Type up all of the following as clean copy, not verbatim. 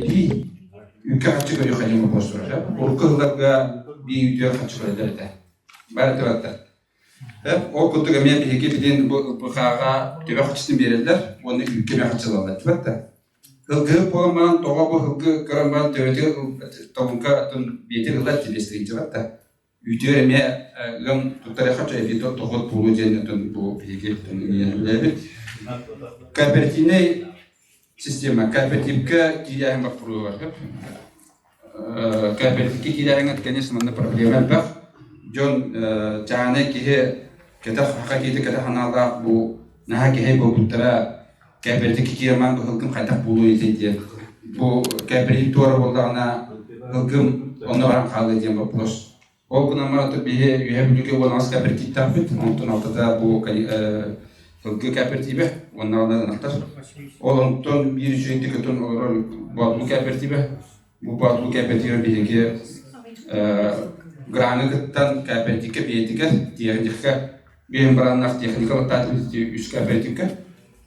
Эбии үүккэ харчы көрүөххэ диэн боппуруос турар. Урукку сылларга бии үүтүгэр харчы көрөллөр этэ. Бары тураттар. Ол курдук эмиэ биһиги билин бу ЛПХ-ҕа төбө харчытын биэрэллэр уонна үүккэ эмиэ харчы ылаллар диэбэт да. Һылгыһыт буолан баран тоҕо бу һылгы көрөн баран төбөтүгэр тобуҥка биэтин ылар тилиэстиринчэбэт да. Үүтүгэр эмиэ ыам туттарыахха эбии дохуот буолуо диэн отон бу биһиги үлэлээбит. Кооперативнай система кооперативка киирээһин боппуруоһугар сөп. Кооперативка киирээһиҥҥэ конечно манна проблема элбэх. Дьон чааһынай киһи кэтэх саха киһитэ кэтэх анаалаах бу наһаа киһи буолбуттара кооперативка киирэммин быһылгым хайдах буолуой этэй диэн. Бу кооператив туора буоллаҕына ылгым онно баран хаалыа диэн вопрос. Ол гынан баран биһи Үөһээ Бүлүүгэ 18 кооперативтаахпыт, онтон алтата бу ылгы кооперативэ уонна ынахтар. Ол онтон биир үчүгэйдик өтөн олорор Боотулуу кооперативэ. Бу Боотулуу кооперативэ биһиги граны кыттан кооперативка бэйэтигэр тиэхиньикэ биэһин бараннаах техника латтаатыбыт үс кооперативка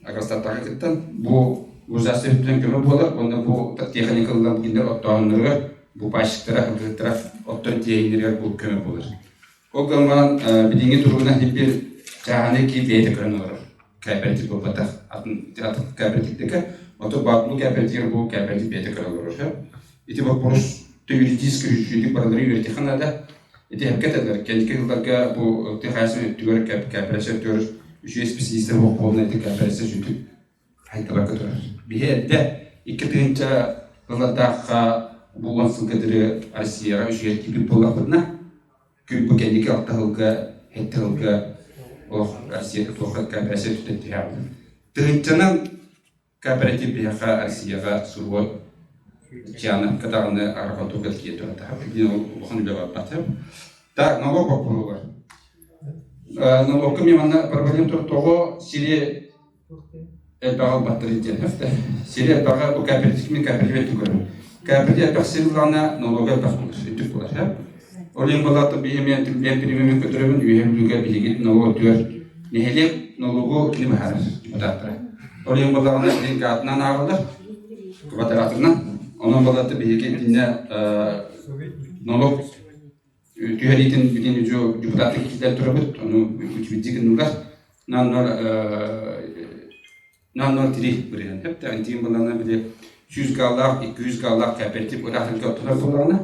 Агростаттаҕа кыттан бу государство өттүнэн көмө буолар уонна бу техника ыллан кинилэр оттооһуннарыгар бу пайщиктара ылгыһыттара оттон тиэйиннэригэр бу көмө буолар. Ол гынан баран билиҥҥи туругунан биир чааһынай киһи бэйэтэ көрөн олорор. Кооператив буолбатах. Атын атын кооперативтэргэ ото баатылуу кооперативер бу кооператив бэйэтэ көрөн олорор. Ити боппуруос юридически үчүгэйдик барылары үөрэтиэххэ наада. Ити эпкэ этэллэр, кэнники сылларга бу тыа хаһаайыстыбатын өттүгэр кооперация өттүгэр үчүгэй специалистэр буолуох буолна ити кооперация сүтүк хайдыбакка турар. Биһи эрдэ 2000 сыллардаахха бу уон сылга дылы Россияҕа үчүгэй киирбит буоллахпытына, күн бу кэнники алта сылга, сэттэ сылга олох Россия туохха кооперация өттүттэн түһээбит. Тыһыынчанан Кооператив биһиэхэ Россияҕа суруой Чианакка даҕаны арҕатууга тиийэ турар. Билигин ол улахан үлэ барбат. Так, налог боппуруогар. Налогка мен манна проблем тур тоҕо сири элбэҕи ылбаттар диэн өфтө. Сири элбэҕи бу кооператив мен кооператив өттүн көрөбүн. Кооператив элбэх сир ыллаҕына налога элбэх буолар, үрдүк буолар. Ол иһин буоллаҕа биһи эмиэ бэйэм премиумун көтөрөбүн, үөһэ Бүлүүгэ биһиги налог өттүгэр нэһилиэк налогу кини быһаарар депутаттара. Ол иһин буоллаҕына билигин гаатынан ааҕыллар, квадратынан. Онон буоллаҕа биһиги итиннэ налог түһэриитин билигин үдү депутаттар киирэн турабыт, ону үчүгэйдик гыннылар. Наннар 0,03 бырыһыан сөп. Антиин былаана били 100 гаалаах, 200 гаалаах кооператив ыраахтарга оттонор буоллаҕына,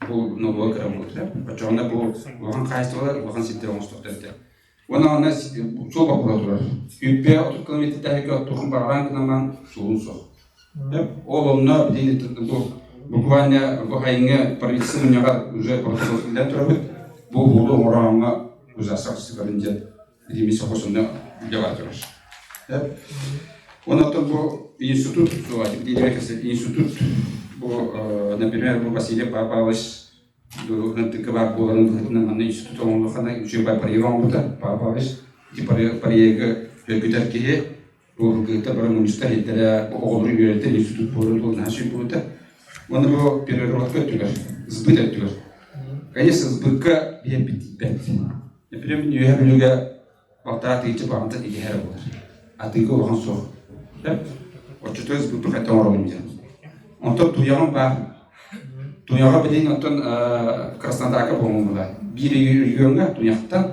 бу нолуога кыра буолар. Оччоҕуна бу улахан хаһаайыстыбалар улахан сирдэр оҥостуохтар этэ. Уонна онно суол боппуруоһа турар. Сүүрбэ 30 километр таһыгар оттуохун баҕаран гынан суолун суох. Ол онно билигин бу буквально бу айыҥҥа правительство мунньаҕар уже протокол киллэрэн турабыт. Бу уолу оҥорооҥҥо ужасах сыгарын диэн Ити сохосунна үлэ бара турар. Онон бу институт, институт бу, например, бу Василий Павлович ынтыкка баар буоларын быһыытынан манна институт оҥоруоххана үчүгэй проект оҥорбута Павел Павлович ити проегы өргүтэр киһи бу ылгыта бары мунньустар иһиттэрэ бу оҕолору үөрэтэр институт буоларын туһунан наһаа сүр буолбута. Уонна бу переработка өттүгэр, сбыт өттүгэр. Конечно, сбыкка биһэппит тиийбэт. Например, Үөһээ Бүлүүгэ балтараа тыһыынча баҕантан идэһэ эрэ буолар. Атыыга улахан суох. Оччотугар сбыппы хайта оҥоробун диэн. Онтон туйаҕым баар. Туйаҕа билигин оттон Краснодарга буолуҥ Биир региоҥҥа туйахтан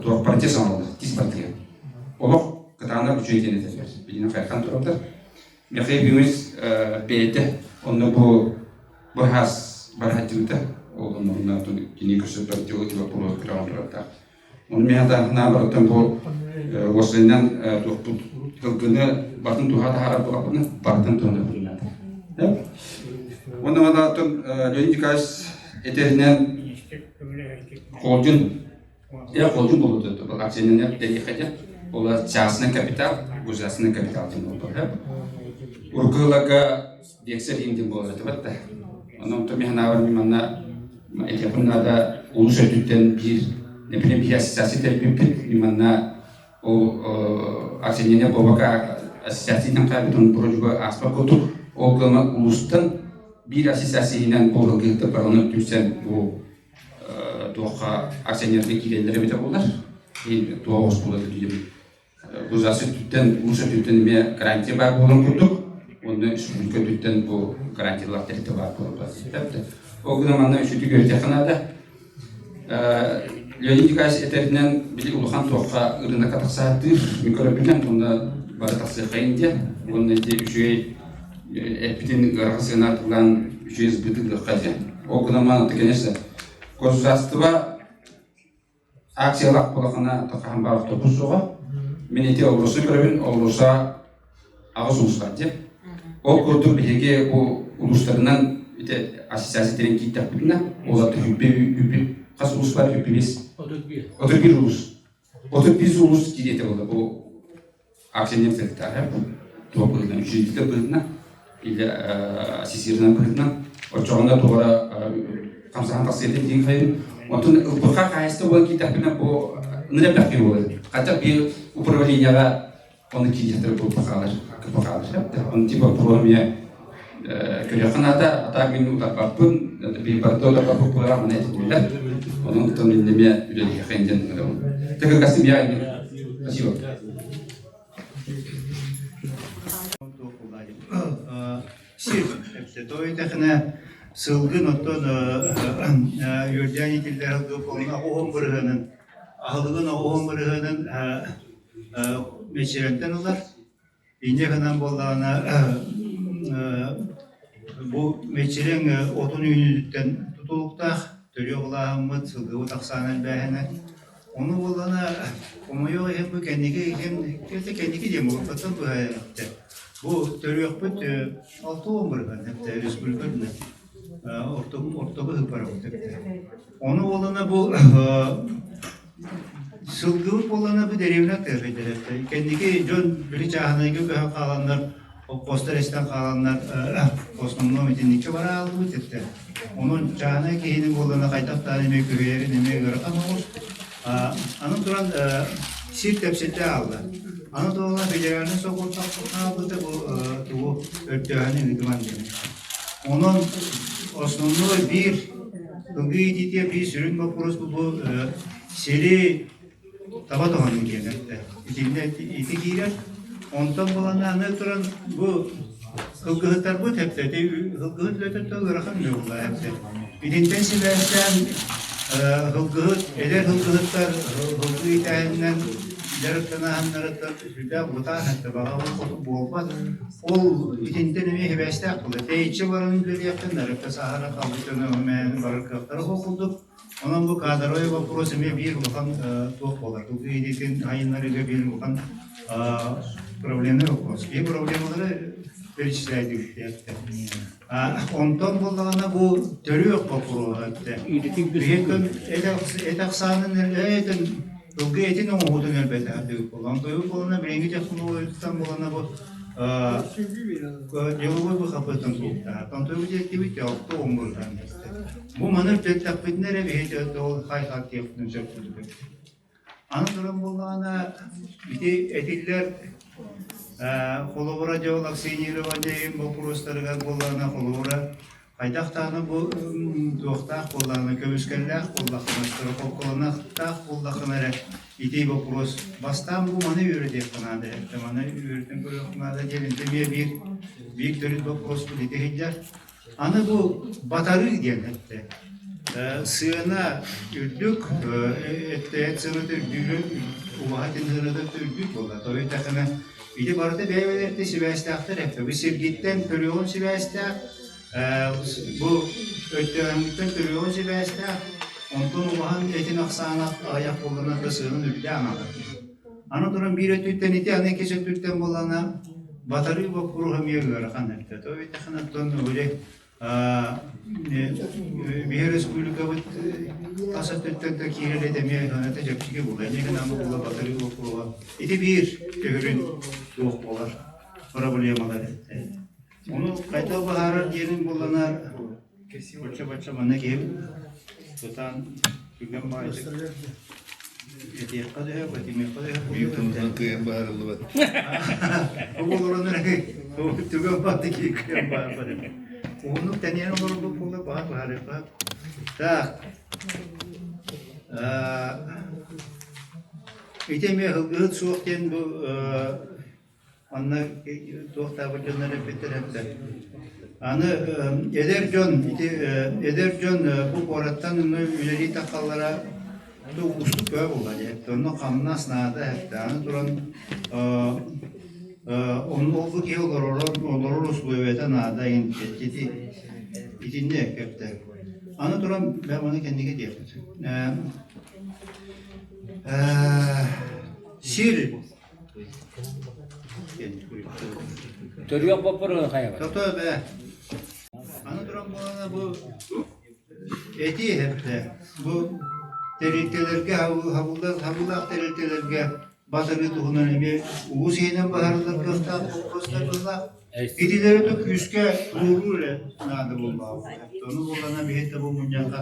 туох протест оҥороллор, тис партия. Олох кытаанах үчүгэй диэн этэллэр. Билигин хайхан тураллар. Михаил Ефимович бэйэтэ онно бу быһаас бараһадьыбыта. Ол онно кини көрсөттөр дьылы боппуруос күрэҕин турардаах. Ону миэхэ таһына барыттан бу уосайынан туохпут сылгыны батын туһа таһаарар буолаппытына барытын туһана Уонна манна Леонид Николаевич этэринэн холдьун Я холдьун буолбут акционер дэниэхэ ол частный капитал, государственный капитал диэн буолбут. Урукку сылларга вексель иин диэн буолар этэ да. Онон онтон мин санаабар мин манна этиэхпин наада улуус өттүттэн биир например биһи ассоциация тэрийбиппит мин манна ол акционернай буолбакка ассоциациятын хаалбыт он вроде ааспат курдук ол гына улуустан биир ассоциация иһинэн бу ылгыһыттар барыны түмсэн бу туохха акционерга киирэллэрэ эбитэ буоллар туох оскуолата диибит государство өттүттэн улуус өттүттэн эмиэ гарантия баар буоларын курдук. Онно республика өттүттэн бу гарантиялаах тэрилтэ баар буолар. Ол гынан манна үчүгэй үөрэтиэххэ наада. Леонид Николаевич этэринэн били улахан туохха ырыынакка тахсааттыыр мин көрөрбүнэн уонна бары тахсыаххайын диэн уонна ити үчүгэй эппитин ыарахан сыана тыллаан үчүгэй сбыты ылыахха диэн. Ол гынан манна конечно государство акциялаах буолахына тахахан баар автобус суоҕа. Мин ити Олруса көрөбүн, Олруса аҕыс улуус диэн. Ол курдук биһиги бу улуустарынан ити ассоциация тэрин киирдэхпитинэ, ол аты хүппи хүппи хас улуус бар хүппи бис? 31 улуус. 31 улуус киириэтэ буолла бу акционер тэрилтэҕэ туох быһыытынан учредитель быһыытынан или ассистирынан быһыытынан оччоҕуна туора хамсаһан тахсыа диэн хайын онтон ылбыха хаһайыстыба буолан киирдэхпинэ бу нырэ бэхки буолар хотя бы управлениеҕа оны киирдэхтэр бу хаалар хаалар он типа промия көрүөххэ наада а так мин утарбаппын барыта утарбаппын буолар маны этиллэр онон тон иннемиэ үлэлиэххэ диэн ыҥырабын Тыгыргастым я Спасибо. Сир эпсэтойтэхинэ сылгын оттон үөрдээн итиллэр ылгы оҕуһун бырыһыанын аһылыгын оҕуһун бырыһыанын мэччирэҥтэн ылар. Инньэ гынан буоллаҕына бу мэччирэҥ отун үүнүүтүттэн тутулуктаах төрүөх улааһыммыт, сылгыбыт ахсаана элбээһинэ. Ону буоллаҕына хомойуох иһин бу кэнники иһин кэнники диэн буолбаттан быһа эттэ. Бу төрүөхпүт 60% эттэ республика үрдүнэн ортоку ыһык эттэ. Ону буоллаҕына бу Сылгыбыт буоллаҕына бу дэриэбинэ тыаһыйдар Кэнники дьон били чааһынайга көһөн хааланнар, холкуостар эстэн хааланнар основном итинниккэ бара хааллыбыт этэ. Онон чааһынай киһини буоллаҕына хайдах даҕаны эмиэ күһэйэрин эмиэ ыарахан оҕус. Аны туран сир тэпситэ хаалла. Аны туолла федеральнай сокуон хаалбыта бу тугу өртөөһүнү ыытыман диэн. Онон основной биир Ылгыы иитиитэ биир сүрүн боппуруос бу сири таба туһаныы диэн эттэ. Итиннэ ити киирэр. Онтон буланна аны туран бу кылгыһыттарбыт эптэ ылгыһыт үлэтэ ыарахан үлэ буолла эптэ. Итинтэн сибээстээн ылгыһыт эдэр ылгыһыттар ылгыы иитээһининэн дьарыктанаһыннарыттан сүрдээх бытаан эттэ баҕабын хоту буолбат. Ол итинтэн эмиэ сибээстээх буолла. Тэйиччи баран үлэлиэхтэн нарыкка саһара хаалбыт дьону мээнэ барар кыахтара суох курдук. Онон бу кадровый вопрос эмиэ биир улахан туох буолар. Бу идеятын айыннарыыга биир улахан проблемный вопрос. Биир проблемалары перечисляйдык. Онтон буоллаҕына бу төрүөх боппуруоһа этэ. Биһиги эт ахсаанын этин ылгы этин оҥоһуутун элбэтэ буолан тойу буолана билиҥҥи технологияттан буолана бу деловой выхлопыттан суохтаах. Онтон диэттибит алта оҥорутан Бу маны үрдэттэхпитинэ эрэ биһиги ол хай-хат диэхпитин сөп курдук. Аны туран буоллаҕына ити этиллэр холобура дьэ ол акционирование боппуруостарыгар буоллаҕына холобура хайдах даҕаны бу туохтаах буоллаҕына көмүскэллээх буоллаххына страховкаланыахтаах буоллаххына эрэ ити боппуруос бастаан бу маны үөрэтиэххэ наада эрэ маны үөрэтэн көрүөххэ наада диэн эмиэ биир биир төрүт боппуруоспут ити сылдьар. Аны бу батарыы диэн эттэ. Сыана үрдүк, эт сыаната үрдүүрүн, убаһа этин сыаната үрдүк буолла. Тоҕо диэтэххинэ, ити барыта бэйэ-бэйэлэртэн сибээстээхтэр эттэ. Бу сиргиттэн төрүөҕүн сибээстээх, бу өттөөһүҥҥүттэн төрүөҕүн сибээстээх, онтон убаһан этин ахсаана аҕыйах буоллаҕына да сыанан үрдээн аҕалар. Аны туран биир өттүттэн ити, аны иккис өттүттэн буоллаҕына батарыы боппуруоһа эмиэ ыарахан эбит. Тоҕо диэтэххинэ оттон били биһи республикабыт тас өттүттэн да киирэр этэ эмиэ это чэпчэки буолла. Эмиэ гынан буолла батарыы боппуруоһа. Ити биир төһөрүн туох буолар проблемалар этэ. Ону хайдах быһаарар диэнин буоллана бачча-бачча манна киһи сытан түгэн баайдык этиэххэ да сөп, этимиэххэ да сөп. Биир тылынан кыайан быһаарыллыбат. Бу олорон эрэ түгэн баайдык киһи кыайан быһаарбат. Уһуннук тэнийэн олорбут буолла баҕар быһаарыахха. Так. Ити эмиэ ылгыһыт суох диэн бу. Манна туохтаабыт дьоннор эппиттэр этэ. Аны эдэр дьон ити эдэр дьон бу куораттан үлэлии таххаллара уустук көө буолла дии. Онно хамнас наада этэ. Аны туран онно ол киһи олорор олорор условията наада ити итиннэ кэптэ. Аны туран бэм аны кэннигэ диэхпит. Сир Төрүөх боппуруоһун хайабыт? Тото бээ. Аны туран буолана бу этии эһэптэ. Бу тэрилтэлэргэ хабыллаах тэрилтэлэргэ батарыы туһунан эмиэ улуус иһинэн баһарыллар кыахтаах боппуруостар быһыылаах. Итилэри да күүскэ туруоруу эрэ наада буоллаҕа. Ону буоллана биһи да бу мунньахха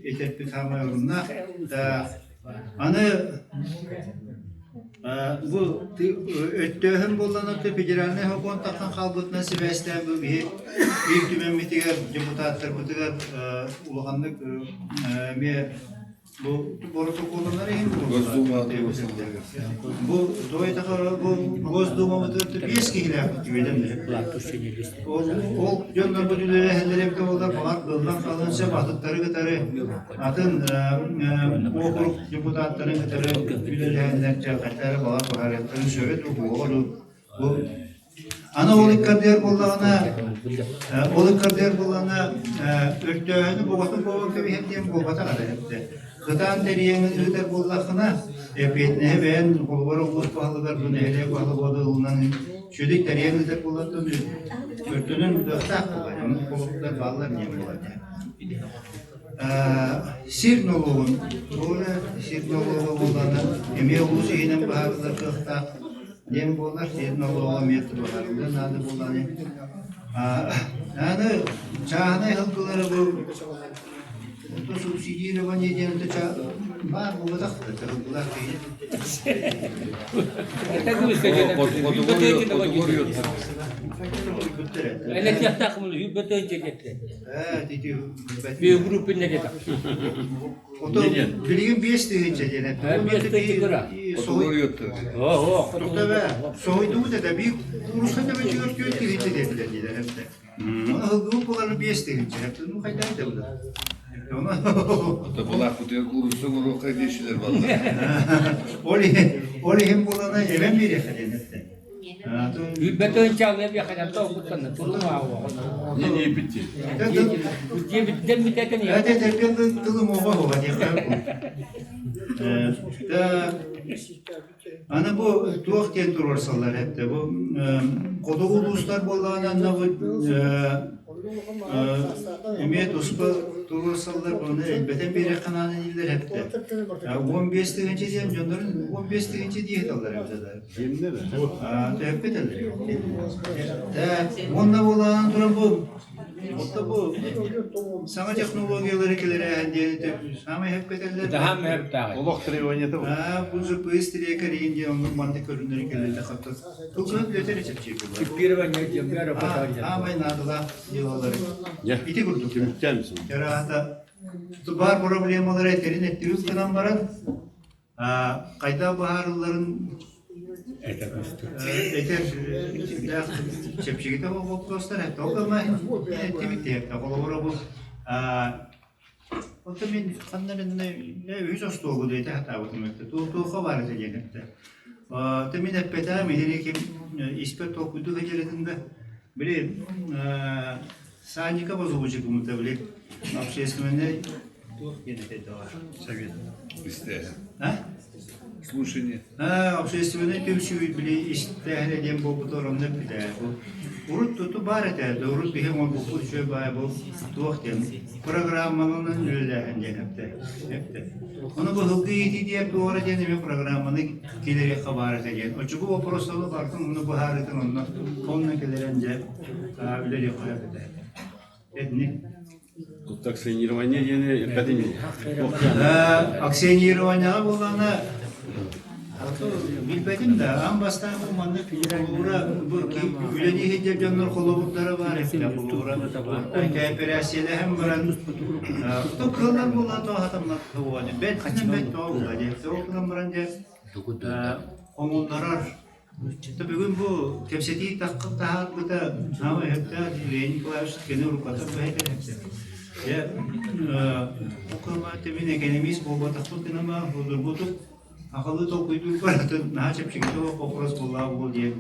этэрбит саамай оруннаах. Аны бу өттөөһүн буоллан федеральнай сокуон тахсан хаалбытынан сибээстээн бу биһи Ил Түмэммитигэр депутаттарбытыгар улаханнык эмиэ Бу боротокуолунар иһин Бу бу Госдумабытыгар биэс киһилээхпит түбэлэн Ол ол дьоннорбут үлэлэһэллэр эбитэ буоллар баҕар кыаллан хаалыан сөп атыттары кытары атын уокурук депутаттарын кытары үлэлэһэннэр дьэ баҕар баһарыахтарын сөбө дуу буола дуу бу Аны ол ыккардыгар буоллаҕына, ол ыккардыгар буоллаҕына өртөөһүнү буҕатын буолан кэбиһэр диэн буолбатах эрэ эбитэ. Кытаан тэрийэн ыытар буоллаххына, эппиэтинэһи бэйэн холобур улуус баһылыгар бу нэһилиэк баһылыга ылынан сүдү тэрийэн ыытар буоллаххына өртөнөн ыытыахтаах буолар. Оннук холобурдар бааллар диэн буолар. Сир нолуогун, ол эрэ сир нолуога буоллаҕына эмиэ улуус иһинэн быһаарыллар кыахтаах диэн буолар, сир нолуога эмиэ быһаарыллар наада буоллаҕына. Аны чааһынай сылгылары бу субсидирование диэн баар буолбатах сылгылар киһи. Билигин 5 тыһыынча диэн эттэ. Соһуйдубут этэ. Биир кууруска төбөтүгэр 4 тыһыынча диэтилэр диилэр эбитэ. Ону ылгыбыт буоларын 5 тыһыынча. Ну хайдах этэ бу? Ото булаахпытыгар куурусса оҥоруохха диэччилэр баллар. Ол иһин буолана эбэн биэриэххэ диэн эттэ. Үүрбэтин чаалыа биэхэнэн тоҕуттан турумаа. Не не битти. Это терпел тылым оҕо оҕо диэххэ. Аны бу туох диэн туруорсаллар этте бу хотугу улуустар буоллаҕына анна бу эмиэ туспа туруорсаллар буну элбэтэн биэриэххэ наада дииллэр эттэ. 15 тыһыынча диэн дьоннорун 15 тыһыынча дии сыталлар эбитэ да. Төһөппүт Уонна буолаан туран бу Отто бу саҥа технологиялары кэлэрээһин диэн саамай сөпкө этэллэр. Олох требованиета бу. Бу GPS трекер диэн оннук маннык көрүҥнэри кэлэллэр хатта. Тылгын үлэтэр чэпчиир. Аамай наадалаах дьыалалары. Ити курдук. Түмүктээн мисин. Чараата баар проблемалары этэрин эттибит гынан баран хайдах быһаарылларын этэр сүрдээх чэпчэкитэ боппуруостар этэ. Ол гына эттибит диэххэ. Холобура бу Оттон мин ханна эрэ үһүс остуолга да этэ сатаабытым этэ. Туохха баар этэ диэн эттэ. Оттон мин эппэтэҕим итини ким испэр толкуйдуу сылдьар да били Санников озвучик били общественный туох диэн этэй совет. Истээһин. А? Слушание. Общественный түмсүү били истээһинэ диэн буолбутугар онно эппитэ. Урут туту баар этэ, урут биһи оҥорбуппут үчүгэй баай бу туох диэн программаланан үлэлээһин диэн эптэ. Эптэ. Ону бу һылгы иитии диэн туора диэн эмиэ программаны киллэриэххэ баар этэ диэн. Оччоҕо вопростары бартын онно быһаарытын онно онно кэлэрэн дьэ үлэлиэххэ эбитэ. Этини. Тут акционирование диэни эппэтин Акционированияҕа буоллаҕына билбэтим да, аан бастаан бу маннык холобура бу үлэлии сылдьар дьоннор холобурдара баар эбитэ холобура кээпэрээссийэлэһэн баран то кыаллар буолла то хатаммат бэт бэт тоҕо буолла диэн ол гынан баран дьэ хомуннарар. Бүгүн бу кэпсэтии таһаарбыта саамай сөптөөх Леонид Николаевич кини уруккаттан быһа этэр. Дьэ, бу мин экономист буолбатахпын гынан судургутук Аҕалыы толкуйдуурбар атын наһаа чэпчэкитэ суох боппуруос буоллаҕа буолуо диэн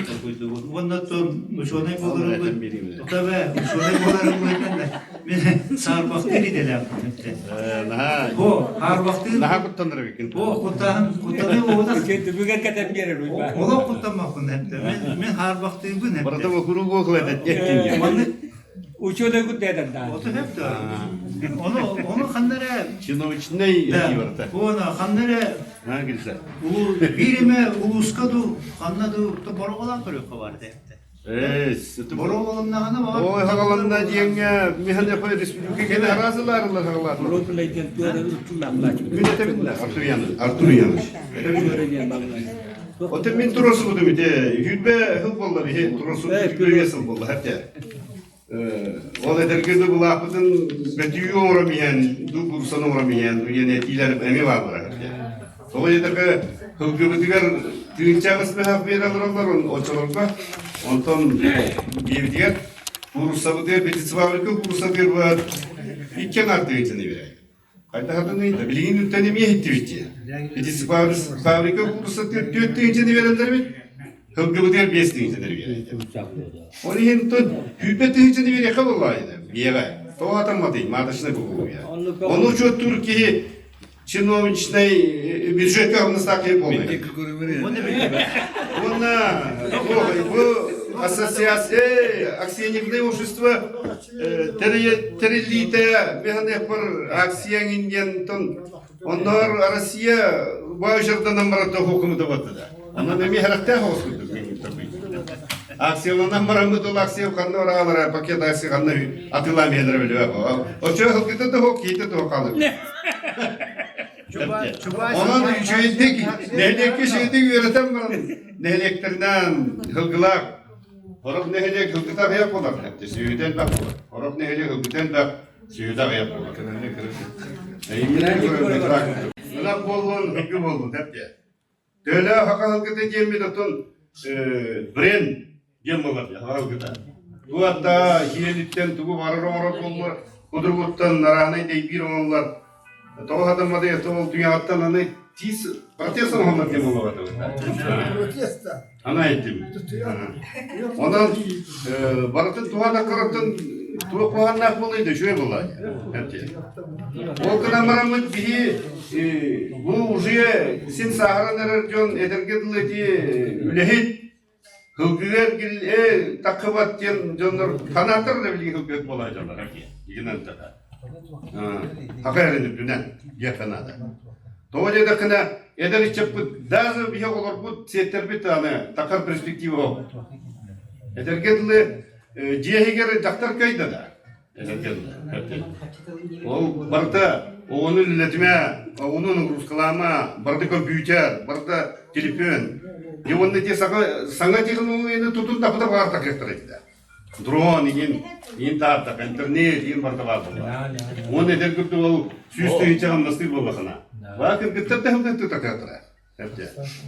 толкуйдуубун. Уонна оттон учуонай буоларым Тотобэ, учуонай буоларым быһыытынан мин саарбахтыыр идэлээхпин эттэ. Наһаа Бу саарбахтыыр наһаа куттанар эбиккин. Бу куттааһын куттаныы буолбатах. Түбүгэр кэтэн биэрэр уйбаан. Олох куттаммаппын эттэ. Мин мин саарбахтыырбын эттэ. Барыта куруук окула эттин. Маннык Учуонай куттаатар да. Оту сөп да. Ону ону ханна эрэ Чиновничный Да. барыта. Уона ханна эрэ А, килсэ. улуу биир эмэ улууска ду ханна ду боруобалаан көрүөххэ баар этэ. Ээ, Боруобаланнаҕына баҕар Ой, хагаланна диэҥҥэ Михаил республика кene аразыларылар хагалаатылар. Боруобалайден туора ыттыллаахлаачы. Мин этебин Артур Янович. Артур Янович. Оте мин турасыбытым ите хүлбэ хыл болла бихи турасыбыт хүлбэ сыл болла хәтте. Ол этэргэ да былаахпытын бөтүүгү оҥором иһэн, ду курсан оҥором иһэн, уйан этиилэр эмиэ бааллара. Тоҕо диэтэххэ, һылгыбытыгар тыынчаҕыс быһах биэрэ олороллор оччолорго. Онтон биэбитигэр кууруссабытыгар птицефабрика кууруссатыгар баар икки аҥаар тыһыынчаны биэрэр. Хайдахатын да билигин үттэн эмиэ иһиттибит дии. Птицефабрика кууруссатыгар 4 тыһыынчаны биэрэллэр эбит. Һылгыбытыгар 5 тыһыынчаны биэрэллэр. Ол иһин тут 120 тыһыынчаны биэриэххэ буоллаҕа биэҕэ. Тоҕо атамматый, маточнай буолуо. Ону учуоттуур киһи чиновничный бюджетка хамнастаах киһи буолуо. Уонна бу ассоциация акционерное общество тэриллиитэ бэһэнэхпэр акция диэн онноор Россия баажарданан барата хокумута баттада. Онон эмиэ харахтаах оҕус курдук Акцияланан бараммыт ол акция ханна бараалара пакет акция ханна атыылаан биһэлэрэ билбэт. Оччо хылгыта да хоқ киитэ туох хаалыр. Онон үчүгэйдик нэһилиэккэ үчүгэйдик үөрэтэн баран нэһилиэктэринэн хылгылаах Хорох нэһилиэк хылгыта аҕыйах буолар, сүөһүтэ элбэх буолар. Хорох нэһилиэк хылгыта элбэх, сүөһүтэ аҕыйах буолар. Ынах буоллун, хылгы буоллун, эппиэ. Төһөлөөх хаха хылгыта диэммит отон бренд диэн буолар дии, хаха хылгыта. Туата хиэлиттэн тугу барар оҥорор буоллар, кудуругуттан нараанай дэйбиир оҥоллор. Тоҕо хатамматай, ол туйаҕыттан аны тиис протест оҥоһуллар диэн буолуох этэ. Ана этим. Онон барытын туһа да кыратын туох куһааннаах буолуй да үчүгэй буолла. Ол гынан бараммыт биһи бу уже син сааһыран эрэр дьон эдэргэ дылы ити үлэһит Һылгыгар э таххыбат диэн дьоннор фанаттар да билигин һылгыһыт буола дьоннор игинэн тата. Хака эрин үрдүнэн диэххэ наада. Тоҕо диэтэххинэ эдэр ыччаппыт даже биһи олорбут сиэттэрбит аны такар перспектива Эдэргэ дылы дьиэ иһигэр дьахтар кыайда да. Эдэргэ дылы. Ол барыта оҕону үлэлэтимэ, оҕону нагрузкалаама, барыта компьютер, барыта телефон. Дьэ уонна ити саҥа саҥа технологияны тутун да баҕар такыахтара этэ. Дрон иһин, иһин таартах, интернет иһин барыта баар буолла. Уонна этэр курдук ол 100 тыһыынча хамнастыыр буоллахына. Баа кыргыттар да хылгыттыы такыахтара.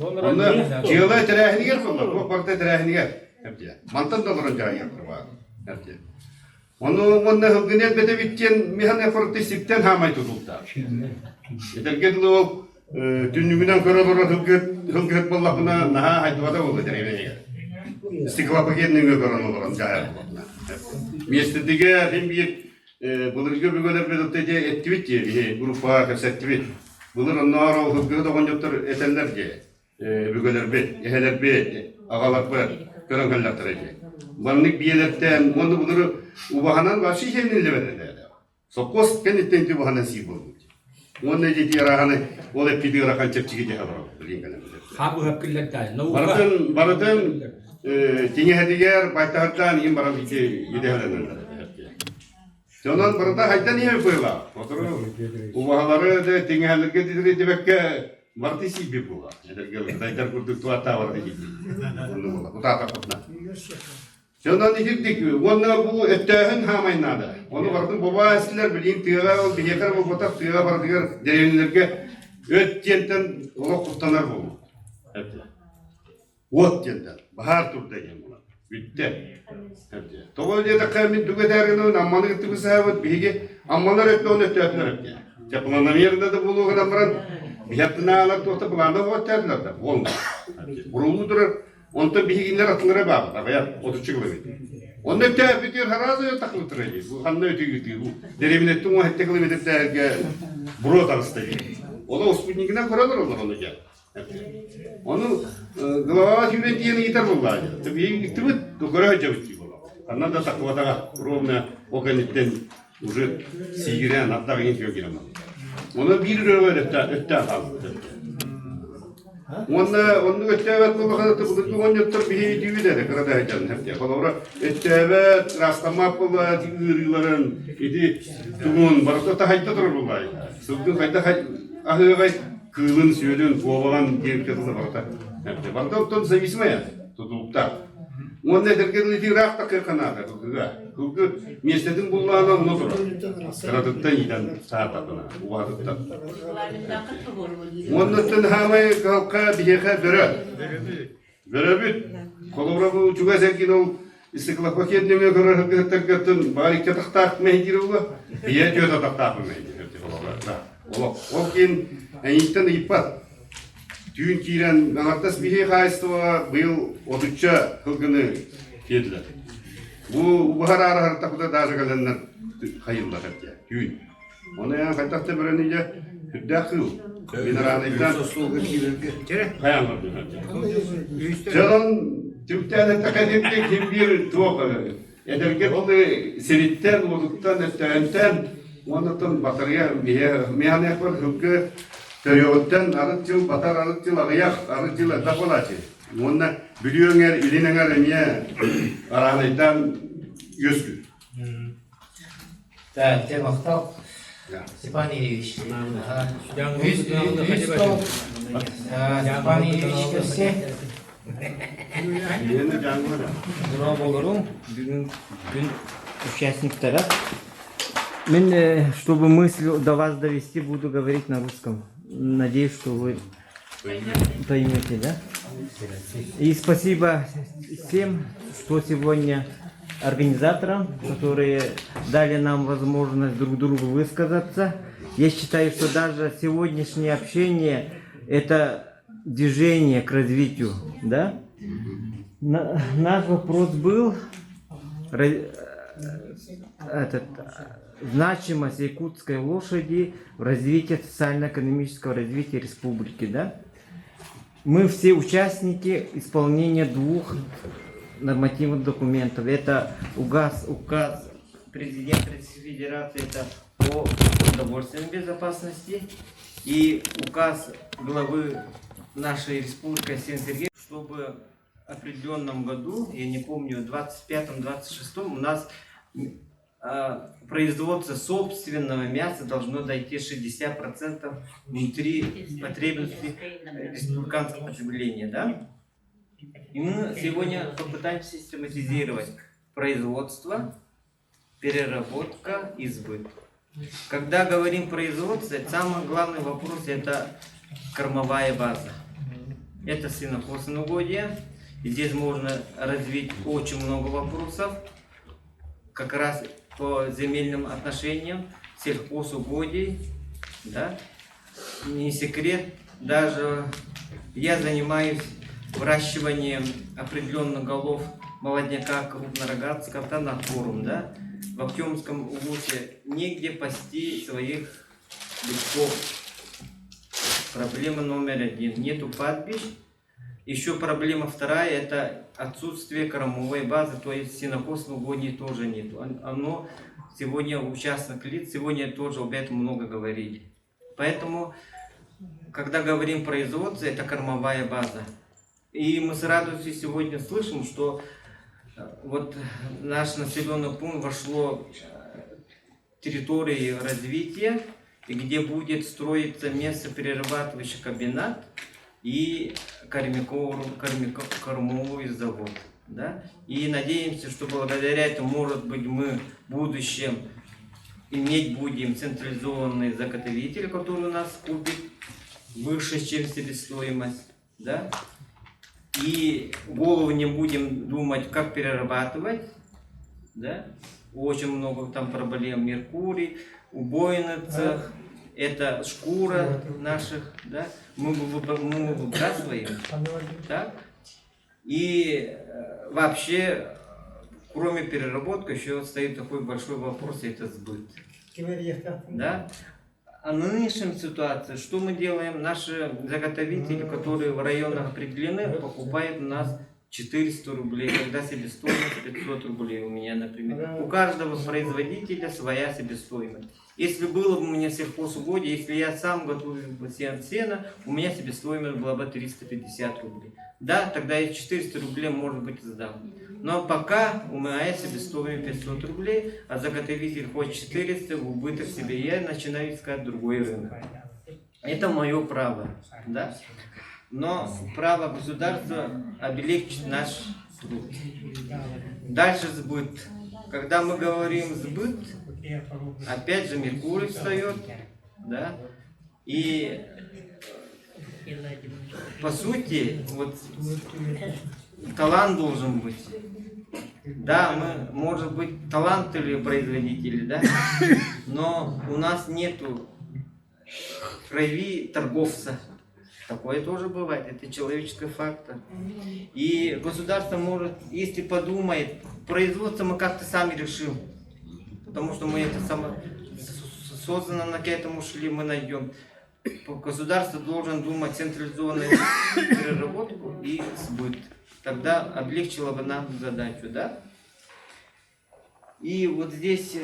Онно дьыала тэрээһинигэр буолла, туох барыта тэрээһинигэр. Мантан да олорон дьаһайыахтара баар. Ону уонна һылгыны элбэтэбит диэн Михан Эфорты сиртэн хаамай тутулта. Этэргэ дылы ол түннүгүнэн көрө олорор һылгыһыт буоллахпына наһаа хайдыбата буолла дэриэбинэйигэр. Стеклопакет нөҥүө көрөн олорон дьаһайар буоллахпына. Миэстэтигэр син биир былыргы өбүгэлэрбит отто ити эттибит дии биһи группаҕа кэпсэттибит. Былыр оннооҕор ол һылгыһыт оҕонньоттор этэллэр дии өбүгэлэрбит, эһэлэрбит, аҕаларбыт көрөн кэллэхтэрэ дии. Маннык биэлэртэн уонна былыр убаһанан вообще иһэниллибэт этэ. Сопхуос кэнниттэн ити убаһанан сиир буолбут. Уонна ити ыараханы ол эппит ыарахан чэпчэки дьаһа барар билин кэлэн. Хабыһап киллэрдэ. Барытын барытын тиҥэһэтигэр байтаһырдаан иһин баран ити идэһэлэнэллэр. Онон барыта хайдан иһэр быһыылаах. Сотору убаһалары да тиҥэһэлэргэ титирийдибэккэ барыта сиирбит буолар. Эдэргэ дайдар курдук туаттаа барыта сиирбит. Онно буолар. Утаатахпытына. Онон итирдик уонна бу өттөөһүн хаамай наада. Ону барытын бобаа эстилэр билигин тыаҕа ол биһиэхэ эрэ буолбатах тыаҕа барытыгар дэриэбинэлэргэ өт диэнтэн олох куттанар буолбут. Уот диэнтэн, баһаар турда диэн буолар. Бүттэ. Тоҕо диэтэххэ, мин тугу этээргинэбин, Амманы кытта бысаһабыт, биһиги Аммалар өттө оны өттөөтүлэр өттө. Дьэ, планомерно да буолуо гынан баран, биһи аттынаалар туохта плана өттөөтүлэр да, буолла. Бурулуу турар, онтон биһигиннэр атылара баабыт, аҕыйах отучча километр. Онно өттөөпүтүгэр хараазы тахлытыра дии. Бу ханна өтүгүтүү, бу дэриэбинэттэн уон сэттэ километрдээҕигэ буруо таҕыста дии. Оло спутнигынан көрөлөр олор ону дьэ. Ону глава сүүрэн тиийэн ыйытар буоллаҕа дии. Биһиги ыйыттыбыт, көрө сылдьабыт дии буолла. Ханна да тахсыбатаҕа, ровно ол кэнниттэн уже сиигирээн ардах иҥин түһэн киирэн барбыта. Ону биир өрөҕө өттөөн хаалбыт. Уонна оннук өттөөбөт буоллахына былыргы оҕонньоттор биһиги түүбүт эрэ кыра да сылдьан диye. Холобура өттөөбөт, ыраастаммат буолла ыарыыларын ити тугун барыта таһайда турар буоллаҕай. Сылгы хайдах аһыаҕай кыылын, сүөлүн, куобаҕын диэбиккэ тылы барыта. Барыта оттон зависимая тутулуктаах. Уонна этэргэ дылы ити ыраах да кыаханаата кылгыга. Кылгы миэстэтин буллаҕына онно турар. Кыратыттан иитэн саататына, убаатыттан. Уонна оттон хаамай кыһалка биһиэхэ бөрө. Бөрөбүт. Холобура бу чугас эргин ол циклопакет нөҥүө көрөр кыргыттаргыттан баар икки атахтаах мэһийдиир ула. Ийэ түөрт атахтаах мэһийдиир холобура. Олох. Ол киин эйиттэн ыйыппат. Түүн киирэн аҥардас биһи хаһаайыстыбаҕа быйыл отучча сылгыны тиэдилэр. Бу убаһар аараһар тахыта даже кэлэннэр хайыллар диye түүн. Оны ян хайдах да бөрөнү дьэ сүрдээх кыыл. Мин араанайдан хайаан Дьонун түмтээн эттэхэ ким биир туох этэргэ дылы сириттэн, уотуттан, өттөөнтөн уоннаттан батарыйа миһаныахпар сылгы төрүөҕүттэн арыт дьыл батар, арыт дьыл аҕыйах, арыт дьыл элбэх буолааччы. Уонна Бүлүү эҥэр, Илин эҥэр эмиэ араанайдаан үөскүүр. Так, дьэ махтал. Степан Ильич. Үс үс Степан Ильич өссө. Дорооболорун бүгүн күн участниктара. Мен, чтобы мысль до вас довести, буду говорить на русском. Надеюсь, что вы поймете, да? И спасибо всем, что сегодня организаторам, которые дали нам возможность друг другу высказаться. Я считаю, что даже сегодняшнее общение – это движение к развитию, да? Наш вопрос был этот, значимость якутской лошади в развитии социально-экономического развития республики, да? Мы все участники исполнения двух нормативных документов. Это указ, указ президента Российской Федерации, это о продовольственной безопасности, и указ главы нашей республики Айсен Сергеевич, чтобы в определенном году, я не помню, в 25-26 у нас производство собственного мяса должно дойти 60% внутри потребностей республиканского потребления, да? И мы сегодня попытаемся систематизировать производство, переработка и сбыт. Когда говорим производство, самый главный вопрос – это кормовая база. Это сенокосные угодья. И здесь можно развить очень много вопросов, как раз по земельным отношениям, сельхозугодий, да. Не секрет, даже я занимаюсь выращиванием определенных голов молодняка крупнорогатого скота на корм, да. В Актемском улусе негде пасти своих бычков. Проблема номер один. Нету пастбищ. Еще проблема вторая – это отсутствие кормовой базы, то есть сенокосных угодий тоже нету. Оно сегодня у частных лиц, сегодня тоже об этом много говорили. Поэтому, когда говорим производство, это кормовая база. И мы с радостью сегодня слышим, что вот наш населенный пункт вошло в территории развития, и где будет строиться мясоперерабатывающий комбинат и кормовой завод. Да? И надеемся, что благодаря этому, может быть, мы в будущем иметь будем централизованный заготовитель, который у нас купит выше, чем себестоимость. Да? И голову не будем думать, как перерабатывать, да? Очень много там проблем. Меркурий, убойный цех, это шкура наших, да? Мы, мы выбрасываем, так? И вообще, кроме переработки, еще стоит такой большой вопрос, это сбыт. Да? А нынешней ситуации, что мы делаем? Наши заготовители, которые в районах определены, покупают у нас 400 рублей, когда себестоимость 500 рублей у меня, например. У каждого производителя своя себестоимость. Если было бы у меня сельхозугодие, если я сам готовил бы сено, у меня себестоимость была бы 350 рублей. Да, тогда я 400 рублей, может быть, сдам. Но пока у меня себестоимость 500 рублей, а заготовитель хочет 400, в убыток себе, я начинаю искать другой рынок. Это мое право, да? Но право государства облегчить наш труд. Дальше сбыт. Когда мы говорим сбыт, опять же Меркурий встает, да? И по сути, вот талант должен быть. Да, мы, может быть, талантливые производители, да, но у нас нету крови торговца. Такое тоже бывает, это человеческий фактор. И государство может, если подумает, производство мы как-то сами решим, потому что мы это само, сознанно к этому шли, мы найдем. Государство должен думать централизованную переработку и сбыт. Тогда облегчило бы нам задачу, да? И вот здесь,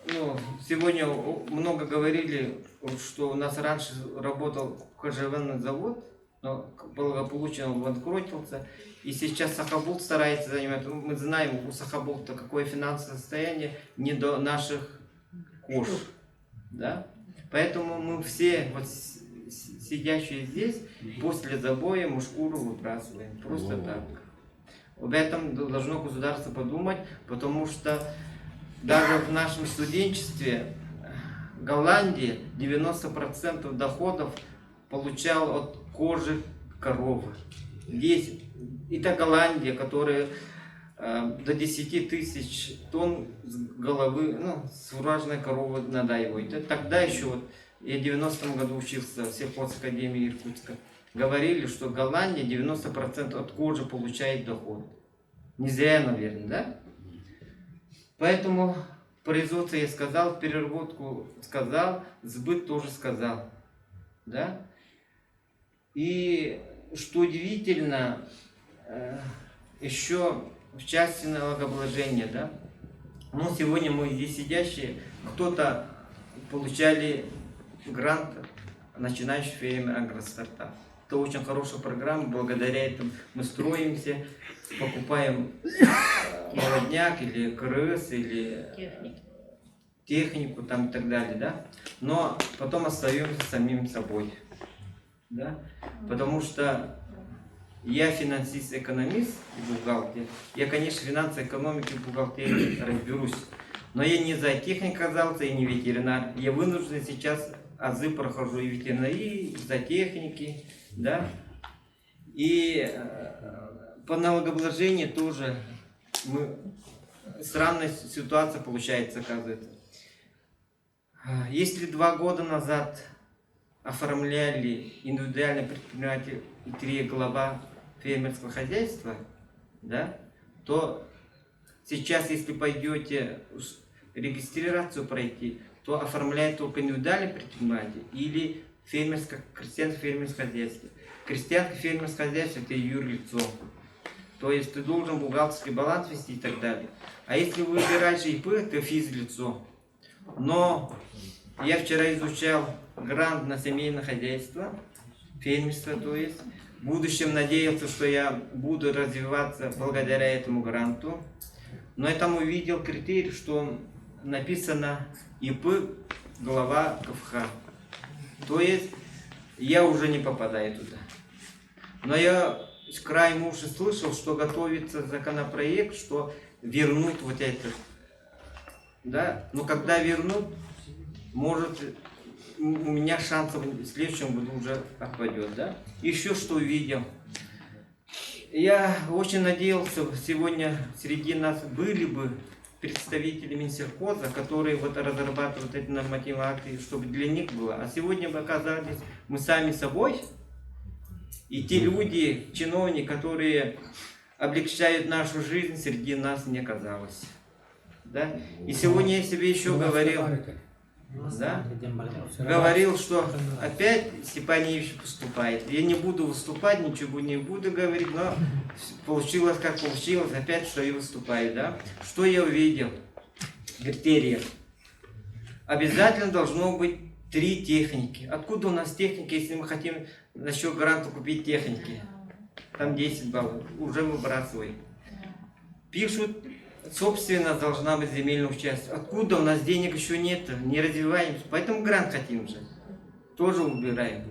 ну, сегодня много говорили, что у нас раньше работал кожевенный завод, но благополучно он банкротился. И сейчас Сахабулт старается заниматься. Мы знаем, у Сахабулта какое финансовое состояние не до наших кож. Да? Поэтому мы все, вот, сидящие здесь, после забоя мы шкуру выбрасываем. Просто так. Об этом должно государство подумать, потому что даже в нашем студенчестве Голландия 90% доходов получал от кожи коровы. Здесь это Голландия, которая до 10 тысяч тонн с головы, ну, с фуражной коровы надаивает. Это тогда еще, вот, я в 90-м году учился в сельхозакадемии Иркутска, говорили, что Голландия 90% от кожи получает доход. Не зря, наверное, да? Поэтому производство я сказал, переработку сказал, сбыт тоже сказал. Да? И что удивительно, еще в части налогообложения, да? Ну, сегодня мы здесь сидящие, кто-то получали грант начинающий фермер агростартап. Это очень хорошая программа, благодаря этому мы строимся, покупаем молодняк или крыс, или технику там и так далее, да? Но потом остаемся самим собой, да? Потому что я финансист-экономист и бухгалтер. Я, конечно, финансы, экономики, бухгалтерии разберусь. Но я не зоотехник оказался и не ветеринар. Я вынужден сейчас азы прохожу и ветеринарии, и зоотехники, да. И по налогообложению тоже мы... странная ситуация получается, оказывается. Если 2 года назад оформляли индивидуальный предприниматель и 3 глава фермерского хозяйства, да, то сейчас, если пойдете регистрацию пройти, то оформляет только индивидуальный предприниматель или фермерское, крестьянско-фермерское хозяйство. Крестьянско-фермерское хозяйство – это юрлицо. То есть ты должен бухгалтерский баланс вести и так далее. А если выбираешь ИП, это физлицо. Но я вчера изучал грант на семейное хозяйство, фермерство, то есть. В будущем надеялся, что я буду развиваться благодаря этому гранту. Но я там увидел критерий, что написано ИП глава КФХ. То есть я уже не попадаю туда. Но я с краем уши слышал, что готовится законопроект, что вернут вот это. Да? Но когда вернут, может, у меня шансов в следующем году уже отпадет. Да? Еще что увидел. Я очень надеялся, сегодня среди нас были бы представители Минсельхоза, которые вот разрабатывают эти нормативные акты, чтобы для них было. А сегодня мы оказались мы сами собой, и те люди, чиновники, которые облегчают нашу жизнь, среди нас не оказалось. Да? И сегодня я себе еще говорил, да? Говорил, что опять Степан Ильич поступает. Я не буду выступать, ничего не буду говорить, но получилось как получилось, опять что я выступаю, да? Что я увидел? Критериев. Обязательно должно быть три техники. Откуда у нас техники, если мы хотим насчет гранта купить техники? Там 10 баллов, уже выбрасываем. Пишут, собственно, должна быть земельный участок. Откуда у нас денег еще нет, не развиваемся, поэтому грант хотим же. Тоже убираем.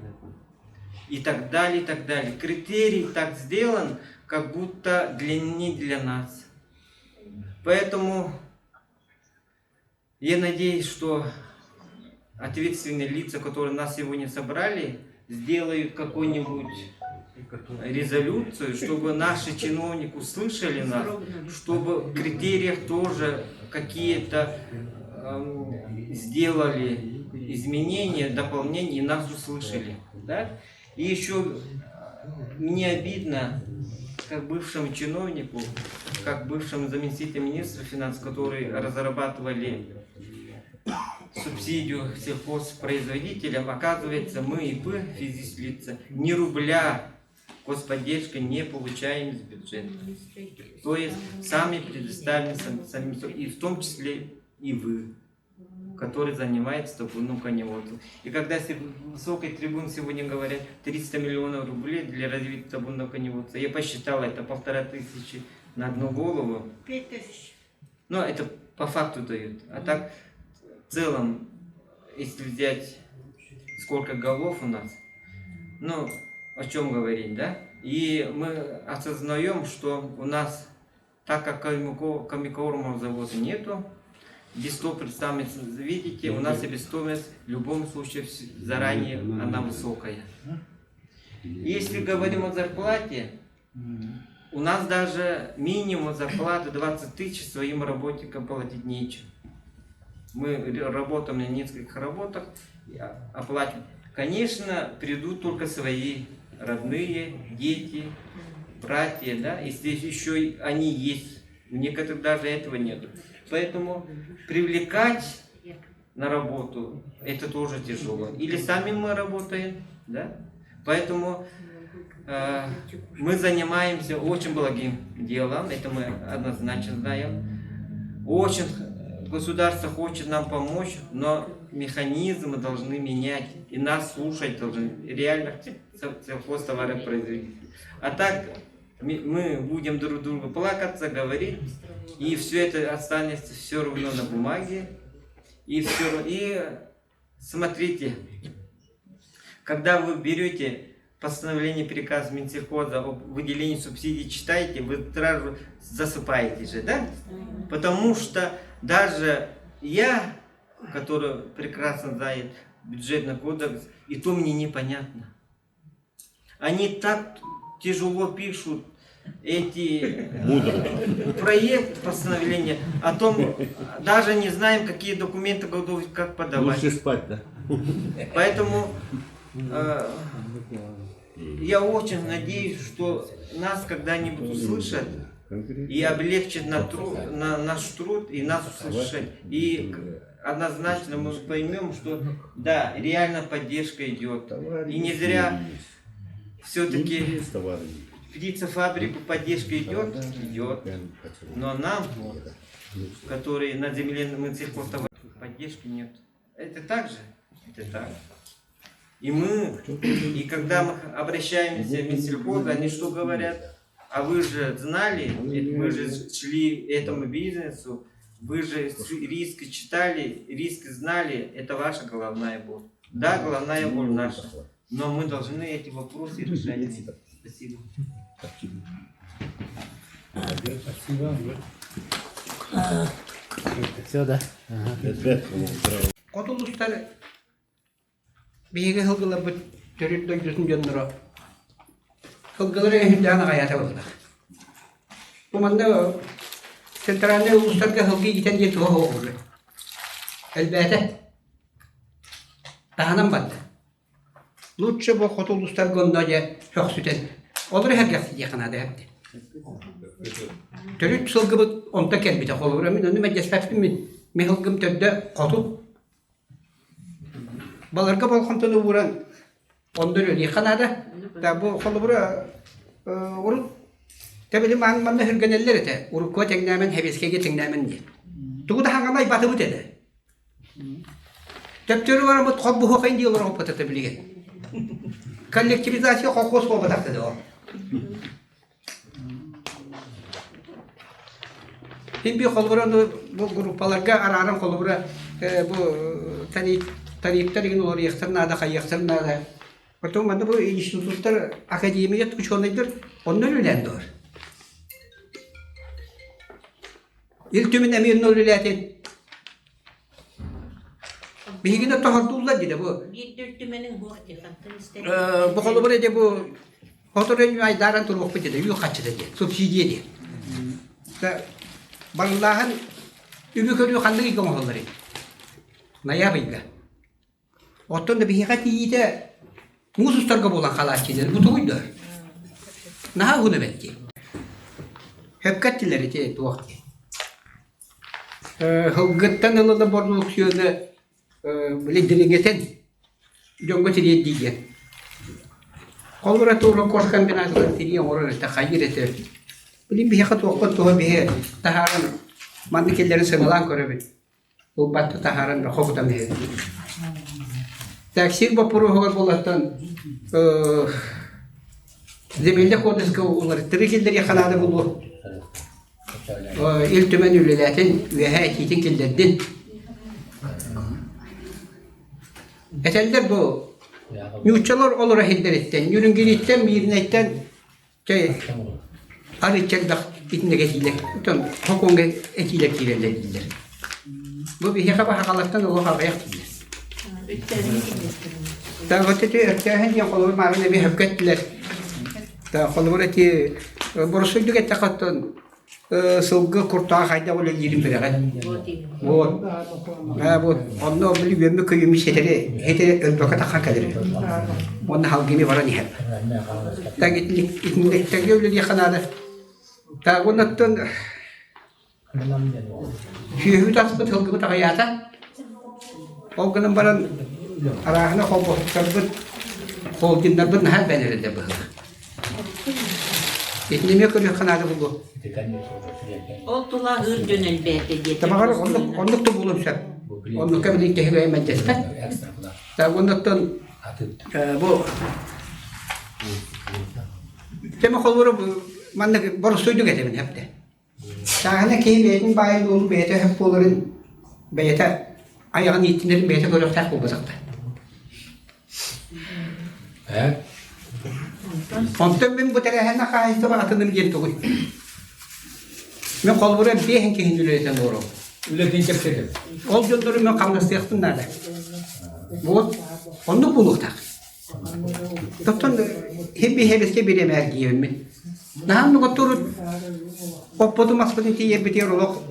И так далее, и так далее. Критерий так сделан, как будто для, не для нас. Поэтому я надеюсь, что ответственные лица, которые нас сегодня собрали, сделают какую-нибудь резолюцию, чтобы наши чиновники услышали нас, чтобы в критериях тоже какие-то сделали изменения, дополнения и нас услышали. Да? И еще мне обидно, как бывшему чиновнику, как бывшему заместителю министра финансов, которые разрабатывали субсидию сельхозпроизводителям, оказывается, мы ИП, физические ни рубля господдержка не получаем из бюджета. То есть сами предоставим самим, и в том числе и вы, который занимается табунным коневодством. И когда с высокой трибуны сегодня говорят 300 миллионов рублей для развития табунного коневодства, я посчитал, это 1500 на одну голову. 5000. Ну, это по факту дают. А так, в целом, если взять, сколько голов у нас, ну, о чем говорить, да? И мы осознаем, что у нас, так как комикормового завода нету, дистопр, сами видите, у нас себестоимость в любом случае заранее она высокая. Если говорим о зарплате, у нас даже минимум зарплаты 20 тысяч своим работникам платить нечем. Мы работаем на нескольких работах, оплатим. Конечно, придут только свои родные, дети, братья, да, если еще они есть. У некоторых даже этого нет. Поэтому привлекать на работу это тоже тяжело. Или сами мы работаем, да. Поэтому мы занимаемся очень благим делом, это мы однозначно знаем. Очень государство хочет нам помочь, но механизмы должны менять и нас слушать должны, реально сельхозтоваропроизводители. А так мы будем друг другу плакаться, говорить, и все это останется все равно на бумаге. И, все, и смотрите, когда вы берете постановление, приказ Минсельхоза об выделении субсидий, читаете, вы сразу засыпаете же, да? Потому что даже я, который прекрасно знает бюджетный кодекс, и то мне непонятно. Они так тяжело пишут эти проект постановления, о том даже не знаем, какие документы готовить, как подавать. Лучше спать, да? Поэтому я очень надеюсь, что нас когда-нибудь услышат и облегчат на труд, на наш труд, и нас услышат. И однозначно мы поймем, что да, реально поддержка идет. И не зря все-таки птицефабрику поддержка идет, идет. Но нам, которые на земле мы сельхозтовар, поддержки нет. Это так же? Это так. И мы, и когда мы обращаемся в Минсельхоз, они что говорят? А вы же знали, вы же шли этому бизнесу, вы же риски читали, риски знали, это ваша головная боль. Да, головная боль наша, но мы должны эти вопросы решать. Спасибо. Спасибо. Все, да? Хоту улуустар биһиги сылгыларбыт төрүт дойдутун дьонноро. Сылгылары өһүрдээн аҕайаата буоллах. Бу манна центральнай улуустарга сылгы иитэн диэн туох оҕолор элбээтэ. Таһынан барда. Лучше бу хоту улуустарга онно дьэ сөхсүтэн олору сэргэхситиэххэ наада эбит. Төрүт сылгыбыт онто кэлбитэ холобура мин ону мэлдьэспэппин мин мин сылгым төрдө хоту. Баларга болҕомтону ууран онно үлэлиэххэ наада. Да бу холобура урут тэбили маан манна үргэнэллэр этэ. Уруккуга тэҥнээмэн, сэбиэскэйгэ тэҥнээмэн диэн. Тугу да хаҥамай батыбыт этэ. Төптөрү бараммыт холбоһуохайын дии олоробут этэ билигин. Коллективизация колхоз буолбатах да ол. Мин би холобура бу группаларга арааран холобура бу тарифтар игин уларыйыахтар наада, хайыахтар наада. Потом манна бу институттар, академия учуонайдар онно үлэлээн дуор. Ил Түмэн эмиэ онно үлэлээтин. Биһигини тоһордууллар диде бу. Бу холобура де бу хотор айдааран туруохпут диде үй хаччыта диye, субсидия диye. Барыллааһын үбү көрүү ханнык ыйга оҥоһуллар Ноябрьга. Оттон да биһиэхэ тиийиитэ муус устарга буолан халааччы диэн бу тугуй да? Наһаа уһун эбэт дии. Сөпкө эттилэр ити туох дии. Сылгыттан ылыла бородууксуйаны били дириҥэтэн дьоҥҥо тириэрдии диэн. Холобура туора кожкомбинатыгар тирии оҥорор этэ, хайыыр этэ. Билин биһиэхэ туохпут туһа биһи таһааран маннык киллэрин сыаналаан көрөбүт. Ылбатта таһааран бөхө кутан иһэр. Такси боппуруоһугар буолаттан земельный кодекска уларыттарыы киллэриэххэ наада буолуо. Ил Түмэн үлэлээтин, үөһэ этиитин киллэрдин. Этэллэр бу нууччалар олоро сирдэриттэн, Ньүрүнгириттэн, Мииринэйтэн Чэ, арыычча элбэх итинник этиилэр, оттон сокуоҥҥа этиилэр киирэллэр дииллэр. Бу биһиэхэ баһаҕалартан олох аҕыйах дииллэр. Да, вот эти өртөөһүн диэн холобур маарын эби хөпкө эттилэр. Да, холобур эти боросуйдук эттэххэ оттон сылгы куртаҕа хайдах үлэлиирин билэҕин. Вот. Вот. Онно били үөммү көйүмү ситэри ситэри өлбөккө таххан кэлэр. Уонна халгыны баран иһэр. Так итинниктэргэ үлэлиэххэ наада. Так уоннаттан сүөһү таспыт сылгыбыт аҕыйаата. Ол гынан баран арааһына холбоһуктарбыт холдиннарбыт наһаа бэнэрэллэр быһыылаах. Итини эмиэ көрүөххэ наада буолуо. Ол тула ыыр дьон элбээтэ диэтэ. Табаҕар оннук оннук да буолуон сөп. Оннукка билин киһи бэйэ мэлдьэспэт. Так оннуттан бу тема холобура маннык боростуойдук этэбин хэптэ. Сааһына киһи бэйэтин баайын-дуолун бэйэтэ өһөх буоларын, бэйэтэ айаҕын ииттинэрин бэйэтэ көрүөхтээх буолбатахтар. Онтон мин бу тэрээһиннэ хаһаайыстыба атыным диэн тугуй? Мин холобура биэһин киһини үлэлэтэн олоробун. Үлэтин кэпсэтин. Ол дьоннору мен хамнастыахпын наада. Вот оннук буолуохтаах. Оттон хим-биһэбискэ бириэмэ эргийэммин. Наһаа нугатурут оппутун маспытын тиийэрбитигэр олох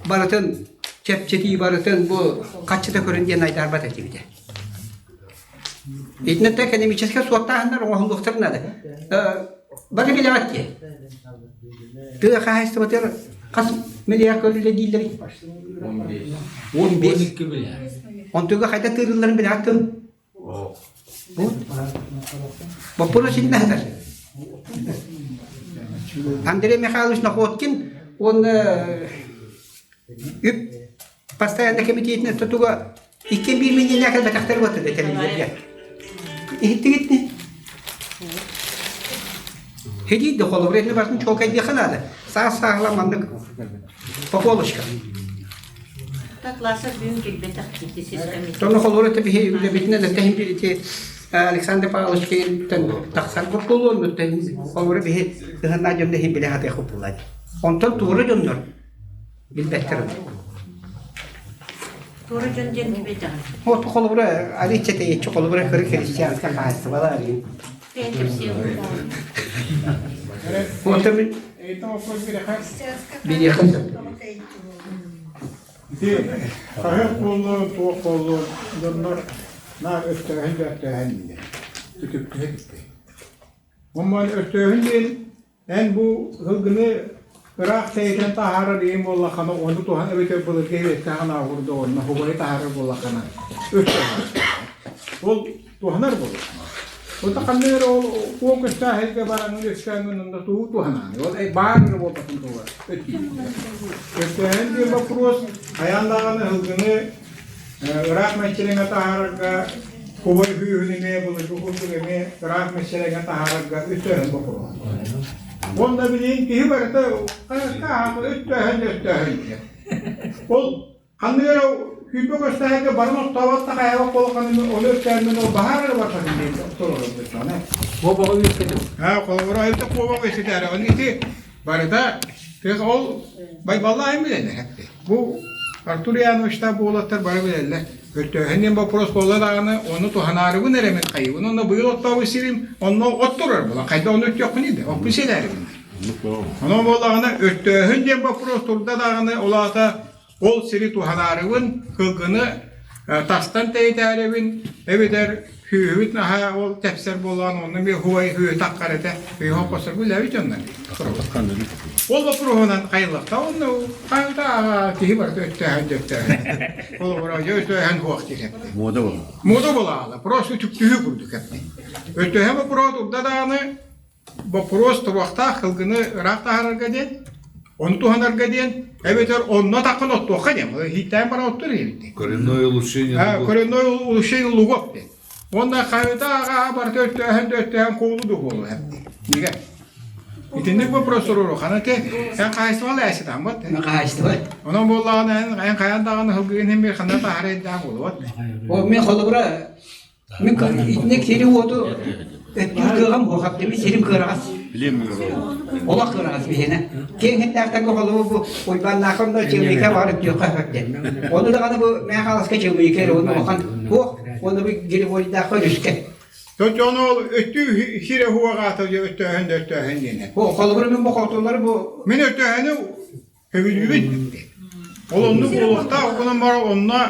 барытын чэпчэтии барытын бу хаччыта көрүн диэн айдаарбат этибитэ. Итиннэ экономическай суоттааһыннар оҥоһуллуохтарын наада. Бары билэҕит дии. Тыа хаһаайыстыбатыгар хас миллиард көрүллэ дииллэрий? 15. Онтуга хайда тыырылларын билэҕит дуо? Боппуруос иннэ сытар. Андрей Михайлович Находкин уонна үп постоянно кэмитиэтин өттө икки биир минньилээх элбэтэхтэр буолта да тэриллэргэ. Иһиттигит ни? Хедии да холобур этини барытын чуолкайдыахха наада. Саас сааһыла маннык по полочкам. Класса бүгүн кэлбэтэх кити системите. Тону холобур это биһи үлэбитинэн эттэһин бирити Александр Павлович кэлиттэн тахсар буолуон холобура биһи кыһыннаа дьонно иһин билэ хатыах буолла. Онтон туора дьоннор билбэттэр. Туора дьон диэн ким этэҕин? Вот холобура Алича тэйиччи холобура кыры христианскай хаһаайыстыбалар. Онтон мин бириэхэ сөп. Ити хаһыат буоллун, туох буоллун, дьоннор наар өстөөһүн да өстөөһүн дииллэр. Үтүктүһэ киттэ. Онон өстөөһүн диэн эн бу сылгыны ыраах тэйитэн таһаарар иһин буоллаххына, ону туһан эбэтэр былыргы иһиэхтээх аҕурда онно хугайы таһаарар буоллаххына өстөөһүн. Ол туһанар буолуо. Онто ханна эрэ ол уол көстөөх сиргэ бараҥҥын өстөөҥҥүн онно тугу туһанаҕыный? Ол баар эрэ буолбатын туһугар Өстөөһүн диэн боппуруос хайаан даҕаны сылгыны ыраах мэччирэҥҥэ таһаарарга кубай күүһүн эмиэ былыргы курдук эмиэ ыраах мэччирэҥҥэ таһаарарга өстөөһүн боппуруоһа. Уонна билигин киһи барыта өстөөһүн өстөөһүн диэн. Ол Ханнык эрэ күүппэ көстөөһүнгэ барын оттообот да хайаабат буолаххына ону өттөөнмүн ол баһаар эрэ барсатын диэн толорор Куобаҕы үөскэтим. Аа, холобура айта куобаҕы үөскэтээр. Оны ити барыта ол байбаллаайын билэллэр. Бу Артур Яновичтаах буолаттар бары билэллэр. Өттөөһүн диэн вопрос буолла даҕаны, ону туһанаарыбын эрэ мин хайыбын. Онно быйыл оттообут сирим, онно от турар буолан, хайда ону өттүөхпүнүй да, оппун сиэлээрибин. Онон буоллаҕына, өттөөһүн диэн вопрос турда даҕаны, ол аата Ол сири туһанаарыбын, кылгыны тастан тэйитээрибин, эбэтэр сүөһүбүт наһаа ол тэпсэр буолан, онно эмиэ хуай хүө таххар этэ, өйөһө хосоргу үлээбит дьоннор. Ол боппуруоһунан хайыллахта онно хайыта киһи барыта өттөөһөн дьөттөөһөн. Холобура өттөөһөн хуох диэхэ. Муода буолла. Муода буолаала, просто үтүктүһүү курдук эппит. Өттөөһөн боппуруоһа турда даҕаны боппуруос туруохтаах кылгыны ыраах таһаарарга диэн, ону туһанарга диэн, эбэтэр онно таххан оттуохха диэн, иһиттээн баран оттур иһибит. Коренное улучшение Коренное улучшение лугов диэн. Уонна хайыта аҕаа барыта өттөөһөн өттөөһөн куулу дуһуолу Неге? Итинник вопрос туруру хана те эн хаһайыстыбал ээситаммат. Хаһайыстыба. Онон буоллаҕына эн эн хайан даҕаны хылгыгын хим бир хана таһара эддээх буолуот. О мен холобура Мин итиннэ сири-уоту өттүүр кыаҕым суох, мин сирим кыараҕас. Олох кыараҕас биһиэнэ. Киэҥ иһиттээхтэргэ холобур бу Уйбааннаахым да Чыымыйка баҕар өттүөххэ сөп диэн. Ону даҕаны бу Мэҥэ Хаҥаласка Чыымыйка эрэ уонна улахан суох, уонна бу Григорийдаахха өрүскэ. Дьону ол өттүү сирэ уоҕаата өттөөһүн да өттөөһүн диэнэ. Холобур мин бу хотулары бу Мин өттөөһүнү Көбүлүүбүт. Ол оннук буолуохтаах гынан баран онно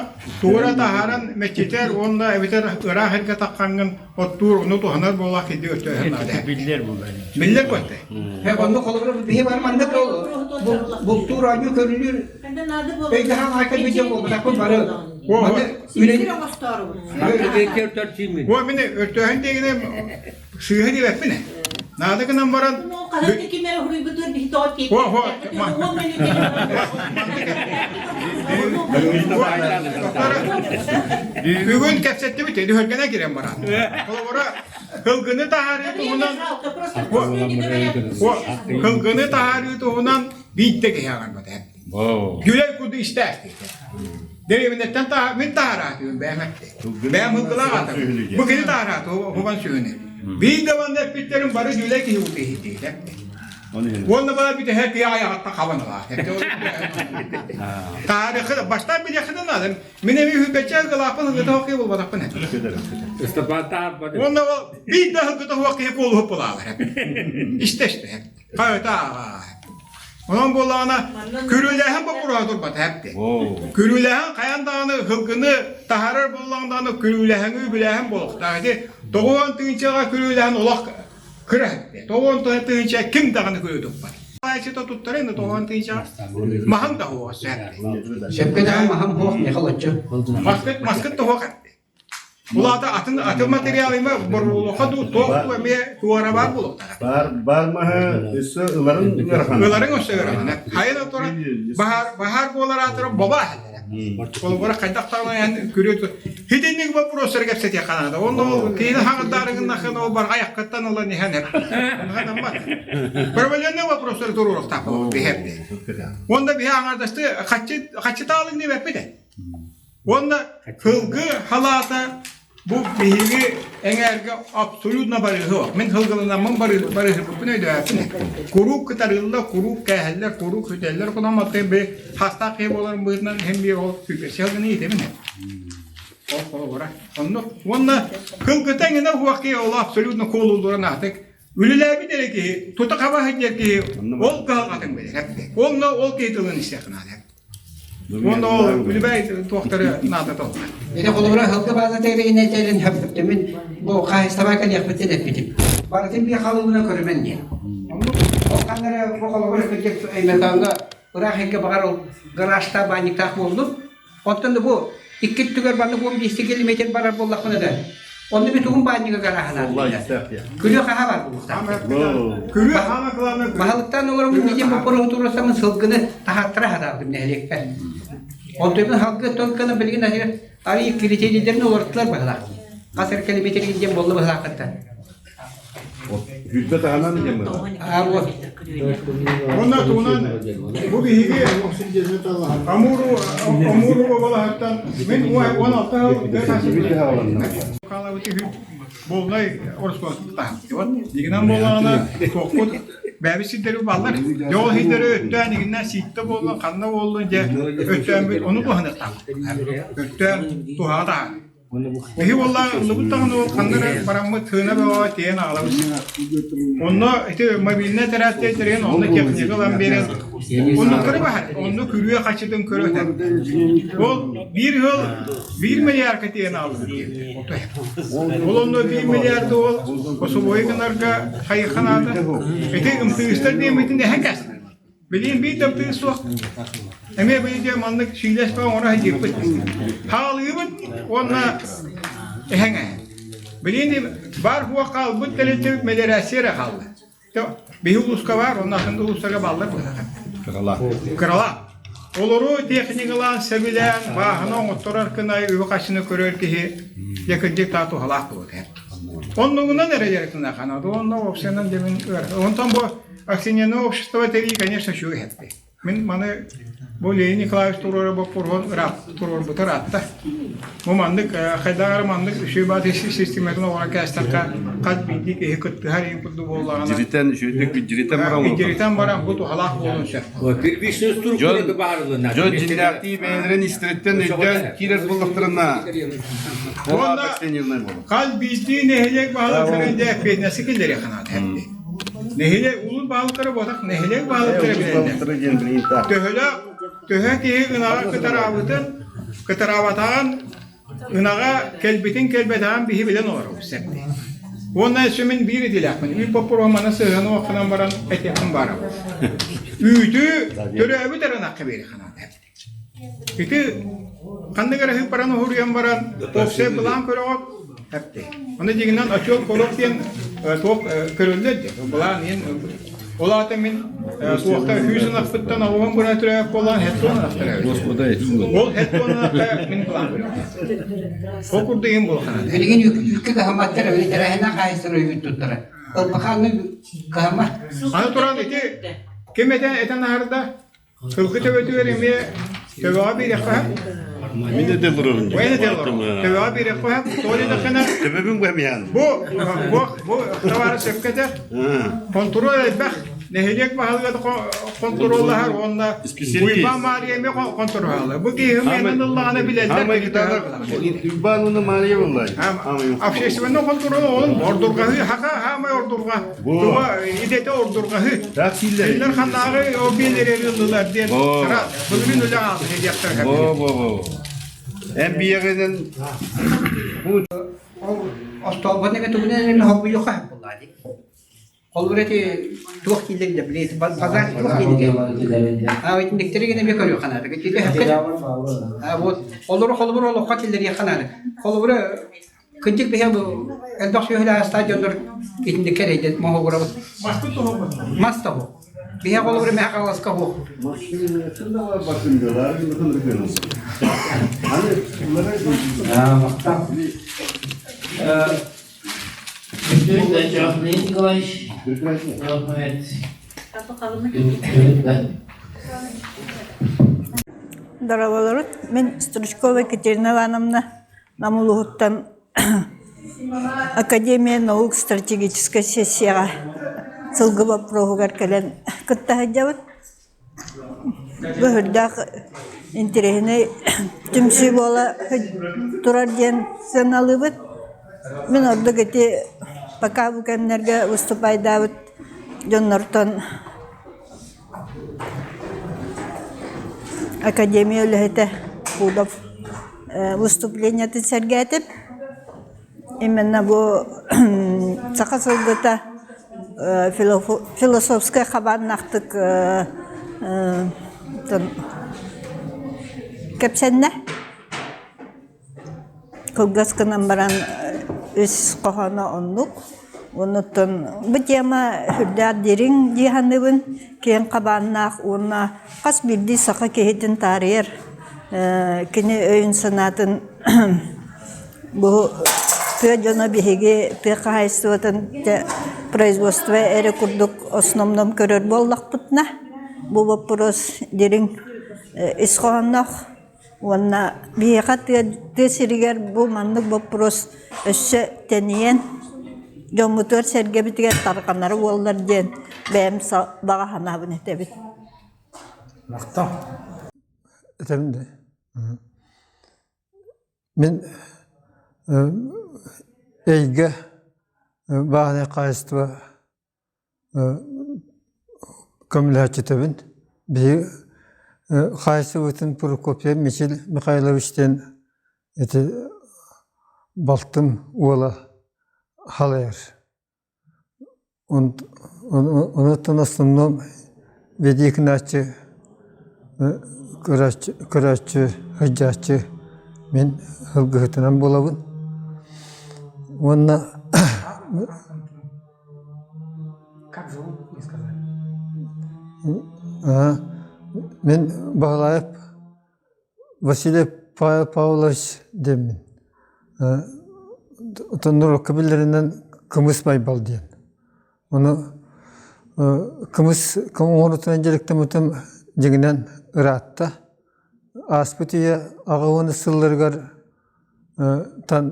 туора таһааран мэччитэр уонна эбэтэр ыраах эргэ таххаҥҥын оттуур ону туһанар буоллах киһи өттөөһүн наада. Биллэр буолар. Биллэр көттө. Онно холобура биһи бар маннык бултуур оонньуу көрүлүүр өйдөһөн аайка видео буолбатахпын бары маны үлэни О мин өртөөһүн дегине Сыыһа диэбэппин ээ. Наада гынан баран... Бүгүн кэпсэттибит, түһэргэнэ киирэн баран. Холобура, кылгыны таһаарыы туһунан кылгыны таһаарыы туһунан биирдэ киһи аҕарбата. Күлэр курдук истээх Дэриэбинэттэн мин таһараатыым бэйэм этти. Бэйэм ылгылаах атым. Бу кини таһарааты хубан сүгүнү. Биир да манна эппиттерин бары дьүлэй киһи утуйһиттиитэ. Уонна бала бүтэһэ киһи айаҕаттан хабан ылаа. Таарыхы бастаан билиэххинэ наада. Мин эми хүбэччэ ылгылаахпын ылгыта хоккей булбатахпын. Уонна биир да ылгыта хуох киһи куолуһуп булаалар. Истэ истэ. Хайта Онон буоллаҕына күрүөлээһин боппуруоһа турбата эпти. Күрүөлээһин хайан даҕаны сылгыны таһаарар буоллаҕына даҕаны күрүөлээһиҥи үбүлээһин буолуохтаах. Ити тоҕуон тыһыынчаҕа күрүөлээһин олох кыра эпти. Тоҕуон тыһыынча ким даҕаны күрүө туппат. Айчыта туттара ини тоҕуон тыһыынча маһын да хуох сөп. Сөпкө даҕаны маһым хуох Михалыччы. Маскыт маскыт да хуох эпти. Улаата атын атын материалыма боруулуха дуу туох дуу эмиэ туора баар буолуохтара. Бар бар маһы өссө ыларын ыарахан. Ыларыҥ өссө ыарахан. Хайын отура баһаар баһаар буолар аатыра боба аһаллара. Холобура хайдах таҕына күрүө хитинник вопростары кэпсэтиэх ханаада. Онно ол киһини хаҥырдаарыгыннахын ол бар айаххыттан ылан иһэн эп. Проблемный вопростары туруоруохтаах буолуох биһэрди. Онда биһи аҥардасты хаччы хаччытаалыҥ диэбэппит. Уонна сылгы халаата бу биһиги эҥээргэ абсолютно барыһы суох. Мин сылгыланаммын барыһырбыппын өйдөөбөппүн. Куруук кытарылла, куруук кээһэллэр, куруук сүтэллэр кунамматтыы би хастаах киһи буоларын быһыытынан иһин биир ол сүүрбэччэ сылгыны иитэбин. Ол холобура. Оннук. Уонна кылгыта эҥинэ уһуох киһи ол абсолютно куолууллуран аатык. Үлэлээбит эрэ киһи, тута хаба сылдьар киһи ол кыһалҕатын билэр. Онно ол киһи тылын истиэххэ наада. Уонна ол үлүбээй туохтары наада толла. Ити холобура сылгы баазата эригинэ хөптөмүн бу хаһыстаба кэлиэхпиттэн эппитим. Барытын биир халыыбынан көрүмэн диэн. Оннук ол ханнары бу холобура кырдьык Өймөкөөҥҥө ыраах сиргэ баҕар ол гаражтаах баанньыктаах буоллун. Оттон да бу икки өттүгэр маннык 15 километр барар буоллахпына да онно бүтүгүн баанньыга гарааһынаан Күрүө хаһа бар буолуохтаах. Күрүө хаама кылаана Баһылыктаан олороммун диэн боппуруоһу туруорсаммын сылгыны таһааттара сатаабытым нэһилиэкпэр. Онтуйбун халгы тонканы билигин арый критерийдэрин олортулар быһылаах. Хас эр километр диэн буолла быһылааххыттан. Хүрбэ таһынан диэн быһылаах. Аа вот. Онно тугунан бу биһиги Амуру Амуру уобалаһыттан мин 16 жыл хаалабыт үһү буолнай ороскуотуттаах. Дигинэн буоллаҕына туохпут бэйэбит сирдэри баллар. Дьэ ол сирдэри өттөөн игиннэн сииттэ буоллун, ханна буоллун дьэ өттөөнбүт ону туһаныахтаах. Өттөөн туһаҕа таһаар. Биһи буолла ыллыбыт даҕаны ол ханна эрэ бараммыт сыана бөҕө тиэйэн аҕалабыт. Онно ити мобильнай тэрээттэ тэрийэн онно техника ылан биэрэн оннуктары баһар. Онно күрүө хачытын көрө Ол биир ыал биир миллиардка тиэйэн аҕалбыт. Ол онно биир миллиарды ол кособойу гынарга хайыханаата. Ити ымтыыстар диэммитин эһэн кэстин. Билигин биир да тыы суох. Эмиэ били маннык сиилэспэ оҥоро сылдьыппыт. Хаалыыбыт уонна эһэҥ эһэ. Билигин баар буох хаалбыт тэрилтэбит мэлэрээссийэ эрэ хаалла. Биһи улууска баар, онно атын да улуустарга бааллар быһыылаах. Кыралаах. Кыралаах. Олору техникалаан, сэбилээн, бааһына оҥотторор гына үбү-харчыны көрөр киһи дьэ кырдьык таа туһалаах буолуо. Оннугунан эрэ дьарыктанахана, онно опциянан дэмин Онтон бу Акционерное общество тэрии, конечно, үчүгэй эппи. Мин маны бу Леонид Николаевич туруора боппуруон туруорбута ыраатта. Бу маннык хайдах эрэ маннык үчүгэй бааты систематын оҥорон кээстэххэ хас биирдии киһи кыттыһар иһин курдук буоллаҕына Дьиритэн үчүгэйдик дьиритэн баран дьиритэн баран бу туһалаах буолуон сөп. Первичную структуру баарылына. Дьон дьиҥнээхтии бэйэлэрин истэриттэн өйдөөн киирэр буоллахтарына Уонна хас биирдии нэһилиэк баһылыктарын дьэ эппиэтинэси киллэриэх наада. Нэһилиэк улуус баһылыктара буотах нэһилиэк баһылыктара билэллэр. Төһөлөөх төһө киһи ынаҕа кытараабытын, кытараабатаҕын, ынаҕа кэлбитин кэлбэтэҕин биһи билэн олоробут сэрдии. Уонна өссө мин биир идэлээхпин. Үүт боппуруоһун маны сыһыаны уохханан баран этиэхпин баарабын. Үүтү төрөөбүт эрэ ынахха биэриэххэ наада. Ити ханнык эрэ баран уһуруйан баран уопсай былаан көрөҕүт эпти. Ону дьиҥинэн отчуот коров диэн туох көрүллэр диэн былаан иин ол аата мин суохта үһүс ынахпыттан оҕуһун быра төрөөк буолан хеттон ынахтара Ол хеттон ынахта мин былаан көрөҕүн. Ол курдук иин буолхана. Билигин үүккэ кыһамматтар эбит тэрээһинэ хаһайыстыбаны өйүүр туттара. Ылбахааны кыһаммат. Аны туран ити ким этэн этэн аһарда Сылгы төбөтүгэр эмиэ төбөҕө биэриэххэ сөп. Мин да делорун. Уйан делорун. Төбөҕө биэриэххэ сөп. Тоҕо диэтэххинэ Төбөбүн бу бу бу бу товары сөпкө этэр. Контроль элбэх. Нэһилиэк баһылыга да контроллаһар уонна Уйбаан Маарыйа эмиэ контроллаһар. Бу киһи мэнэн ыллаҕына билэллэр. Уйбаан уонна Маарыйа буоллай. Общественный контроль ол ордургаһы хака хаамай ордурга. Туга идэтэ ордургаһы. Кинилэр ханнааҕы ол биэлэри ыллылар диэн былырыын үлэ аалты диэхтэр. Бо бо бо. Эн биэҕинэн Ол остоолбон эбэ тугунан эмэ холбуйуохха сөп буоллаа дии. Холобур эти туох дииллэр да билиэт базар туох дииллэр. А итинниктери гына эмиэ көрүөххэ наада. Киһи А вот олору холобур олоххо киллэриэххэ наада. Холобура Кырдьык биһиги бу элбэх сүөһүлээх астаах дьоннор итинниккэ эрэйдэн моһуогурабыт. Мас тоһу. Биһиги холобура мэһэ хаҥаласка оһуох. Николаевич, Дорооболорут, мин Стручкова Екатерина Ивановна Нам улууһуттан Академия наук стратегическай сессияҕа сылгы боппуруоһугар кэлэн кытта сылдьабыт. Бу сүрдээх интэриэһинэй түмсүү буола турар диэн сыаналыыбыт. Мин ордук ити пока бу кэмнэргэ выступайдаабыт дьоннортон Академия үлэһитэ Пудов выступлениетын сэргээтим. Именно бу саха сылгыта философскай хабааннаахтык кэпсэннэ. Кылгас гынан баран үс хоһооно оннук. Оннуттан бу тема сүрдээх дириҥ дии саныыбын, киэҥ хабааннаах уонна хас биирдии саха киһитин таарыйар кини өйүн-санаатын бу тыа дьоно биһиги тыа хаһаайыстыбатын производство эрэ курдук основном көрөр буоллахпытына, бу боппуруос дириҥ ис хоһоонноох. Уонна биһиэхэ тыа сиригэр бу маннык боппуруос өссө тэнийэн, дьоммутугар-сэргэбитигэр тарҕанара буоллар диэн бэйэм баҕа санаабын этэбин. Махтал. Этэбин да. Мин эйгэ бааһынай хаһаайыстыба Көмөлөһөөччүтэбин. Биһиги хаайсыбытын Прокопьев Мичил Михайлович диэн ити балтым уола халайар. Онуттан основном ведикнааччы көрөөччү, сылдьааччы мин сылгыһытынан буолабын. Уонна Как зовут, не сказали. Мин Баһылаев Василий Павлович диэммин. Оттон норуокка биллэринэн Кымыс Байбал диэн. Ону кымыс оҥорутунан дьарыктаммытым дьиҥинэн ыраатта. Ааспыт үйэ аҕа сылларыгар тан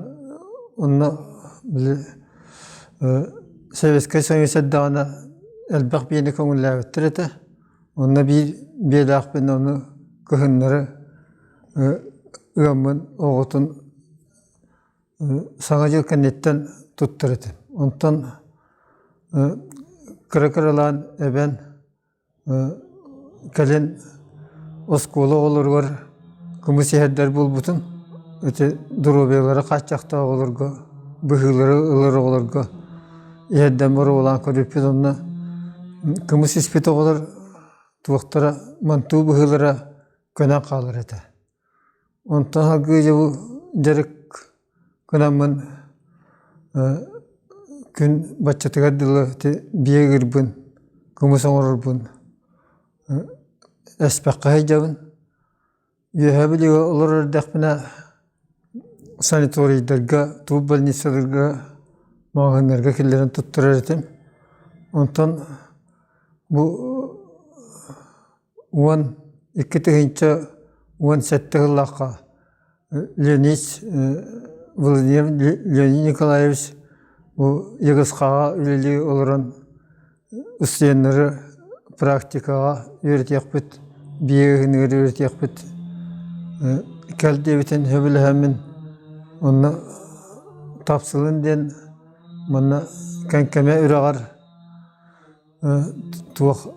онно били Советскай Союз эрдэҕинэ элбэх биэни көҥүллээбиттэр этэ. Онно биир биэлээхпин ону кыһыннары ыаммын оҕотун Саҥа дьыл кэнниттэн туттар этим. Онтон кыра-кыралаан эбэн Кэлин оскуола оҕолоругар кымыс иһэрдэр буолбутум. Ити доруобуйалара хааччахтаах оҕолорго, быһыылары ылар оҕолорго иһэрдэн боруобалаан көрбүппүт. Онно кымыс испит оҕолор туохтара мантуу быһыылара көнөн хаалар этэ. Онтон салгыы дьэ бу дьарык гынаммын күн баччатыгар дылы ити биэ ыырбын, кымыс оҥорорбун эспэххэ сылдьабын. Үөһээ Бүлүүгэ олорор эрдэхпинэ санаторийдарга, туу больницаларга, маҕаһыыннарга киллэрэн туттарар этим. Онтон бу 12 017 сыллаахха Леонид Владимир Леонид Николаевич бу ЕГСХ-ҕа үлэлии олорон устудьуоннары практикаҕа үөрэтиэхпит, биэһиныгар үөрэтиэхпит кэл диэбитин сөбүлэһэммин онно тапсылын диэн манна Кэҥкэмэ үрэҕэр туох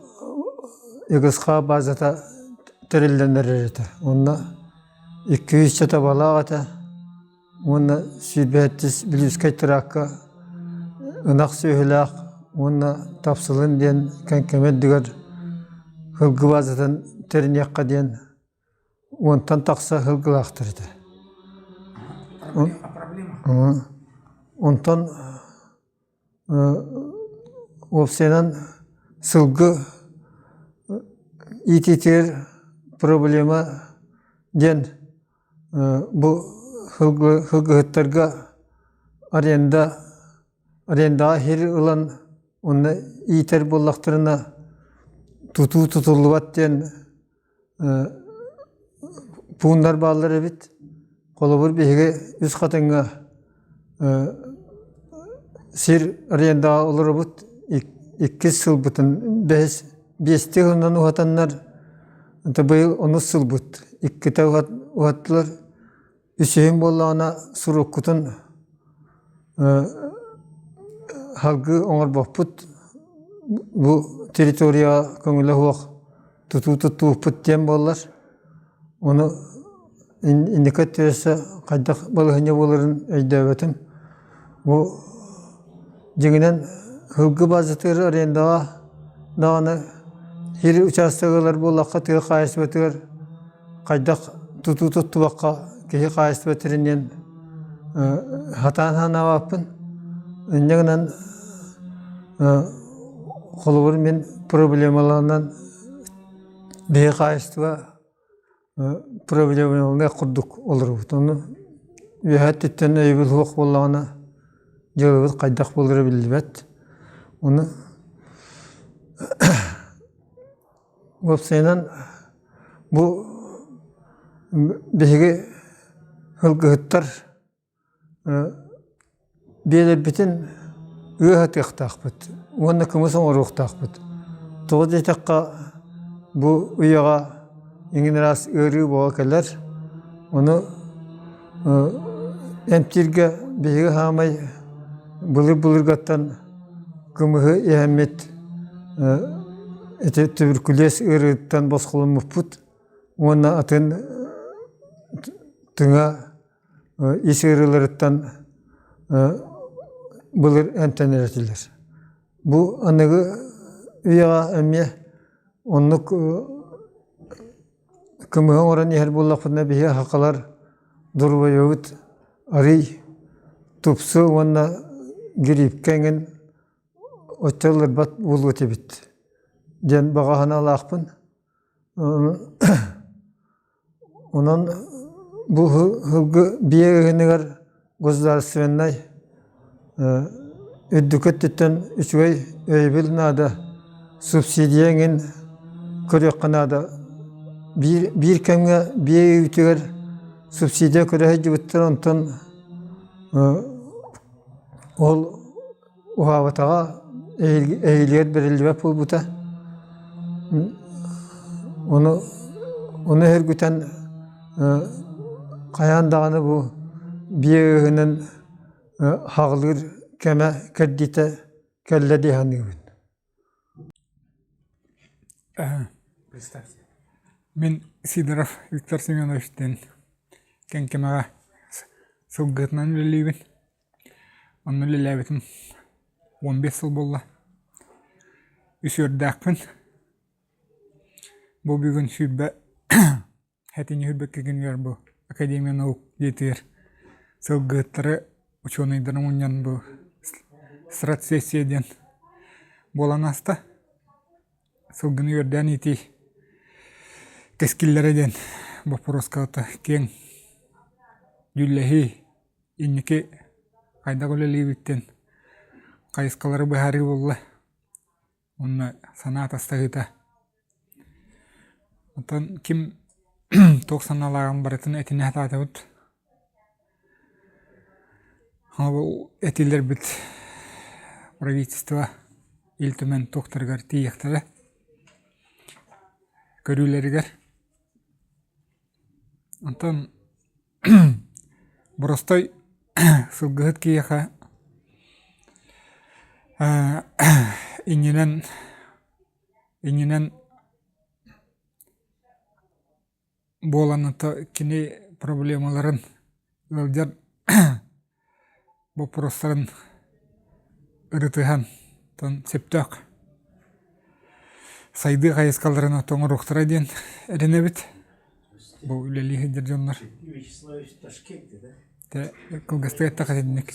ЕГСХ базата тэриллэн эрэр этэ. Онно 200 табалаах этэ уонна 105 Бүлүүскэй тыраакка ынах сүөһүлээх уонна Тапсылын диэн Кэҥкэмэ үрдүгэр сылгы базатын тэриниэххэ диэн уонтан тахса сылгылаахтар этэ. Онтон Уопсайынан сылгы иитиитигэр проблема диэн бу сылгыһыттарга аренда арендаҕа сир ылан онно иитэр буоллахтарына тутуу тутуллубат диэн пууннар бааллар эбит. Холобур, биһиги Үс Хатыҥҥа сир арендаҕа олоробут иккис сылбытын бэһис биэстии сылынан уһатаннар быйыл онус сылбыт. иккитэ уһаттылар. Үсүһүн буоллаҕына суруккутун салгыы оҥорбоппут бу территорияҕа көҥүлэ суох тутуу туттубуппут диэн буоллар. Ону инники өттүгэр өссө хайдах балаһыанньа буоларын өйдөөбөтүм. Бу дьиҥинэн сылгы базатыгар арендаҕа даҕаны сир учаастагы ылар буоллахха тыа хаһаайыстыбатыгар хайдах тутуу туттубакка киһи хаһаайыстыба тэриниэн сатаан санаабаппын. Инньэ гынан холобур мин проблемаларынан биһи хаһаайыстыба проблемаларыах курдук олоробут. Ону үөһээ өттүттэн өйөбүл суох буоллаҕына дьыалабыт хайдах буолара биллибэт. Ону уопсайынан бу биһиги сылгыһыттар Биэлэрбитин ыаһатыахтаахпыт уонна кымыс оҥоруохтаахпыт. Тоҕо диэтэххэ, бу үйэҕэ иҥин араас ыарыы буола кэлэр. Ону эмтииргэ биһиги саамай былыр-былыргаттан кымыһы иһэммит ити туберкулез ыарыыттан босхоломмуппут уонна атын тыҥа ис ыарыыларыттан былыр эмтэнэр этилэр. Бу аныгы үйэҕэ эмиэ оннук кымыһы оҥорон иһэр буоллахпытына биһиги сахалар доруобуйабыт арыый тупсу уонна гриппкэ эҥин оччо ылларбат буолуо этибит диэн баҕа санаалаахпын. Онон бу сылгы биэ ыһыныгар государственнай үрдүкү өттүттэн үчүгэй өйөбүл наада, субсидия эҥин көрүөххэ наада. Биир кэмҥэ биэ үүтүгэр субсидия көрө сылдьыбыттар, онтон ол уһаабатаҕа эһиилигэр бэриллибэт буолбута. Ону ону өһүргүтэн хайаан даҕаны бу биэ ыаһынын хаҕылыыр кэмэ кэрдиитэ кэллэ дии саныыбын. Мин Сидоров Виктор Семенович диэн Кэҥкэмэҕэ сылгыһытынан үлэлиибин. Онно үлэлээбитим 15 сыл буолла. Үс үөрдээхпин. Бу бүгүн 20 Хэтини сүүрбэккэ күнүгэр бу Академия наук дьиэтигэр сылгыһыттары, учуонайдары мунньан бу стратсессия диэн буолан ааста. Сылгыны үөрдээн иитии кэскиллэрэ диэн боппуруоска киэҥ дьүүллэһии, инники хайдах үлэлиибит диэн хайысхалары быһаарыы буолла. Уонна санаа атастаһыыта. Оттон ким туох санаалааҕын барытын этинэ сатаатыбыт. Ол этиилэрбит правительство Ил Түмэн туохтарыгар тиийиэхтэрэ, көрүүлэригэр. Онтон Боростой сылгыһыт киһиэхэ иннинэн иннинэн буолан кини проблемаларын ыалдьар боппуруостарын ырытыһан сөптөөх сайдыы хайысхаларын оҥоруохтара диэн эрэнэбит. Бу үлэлии сылдьар дьоннор. Кылгастык эттэххэ итинник.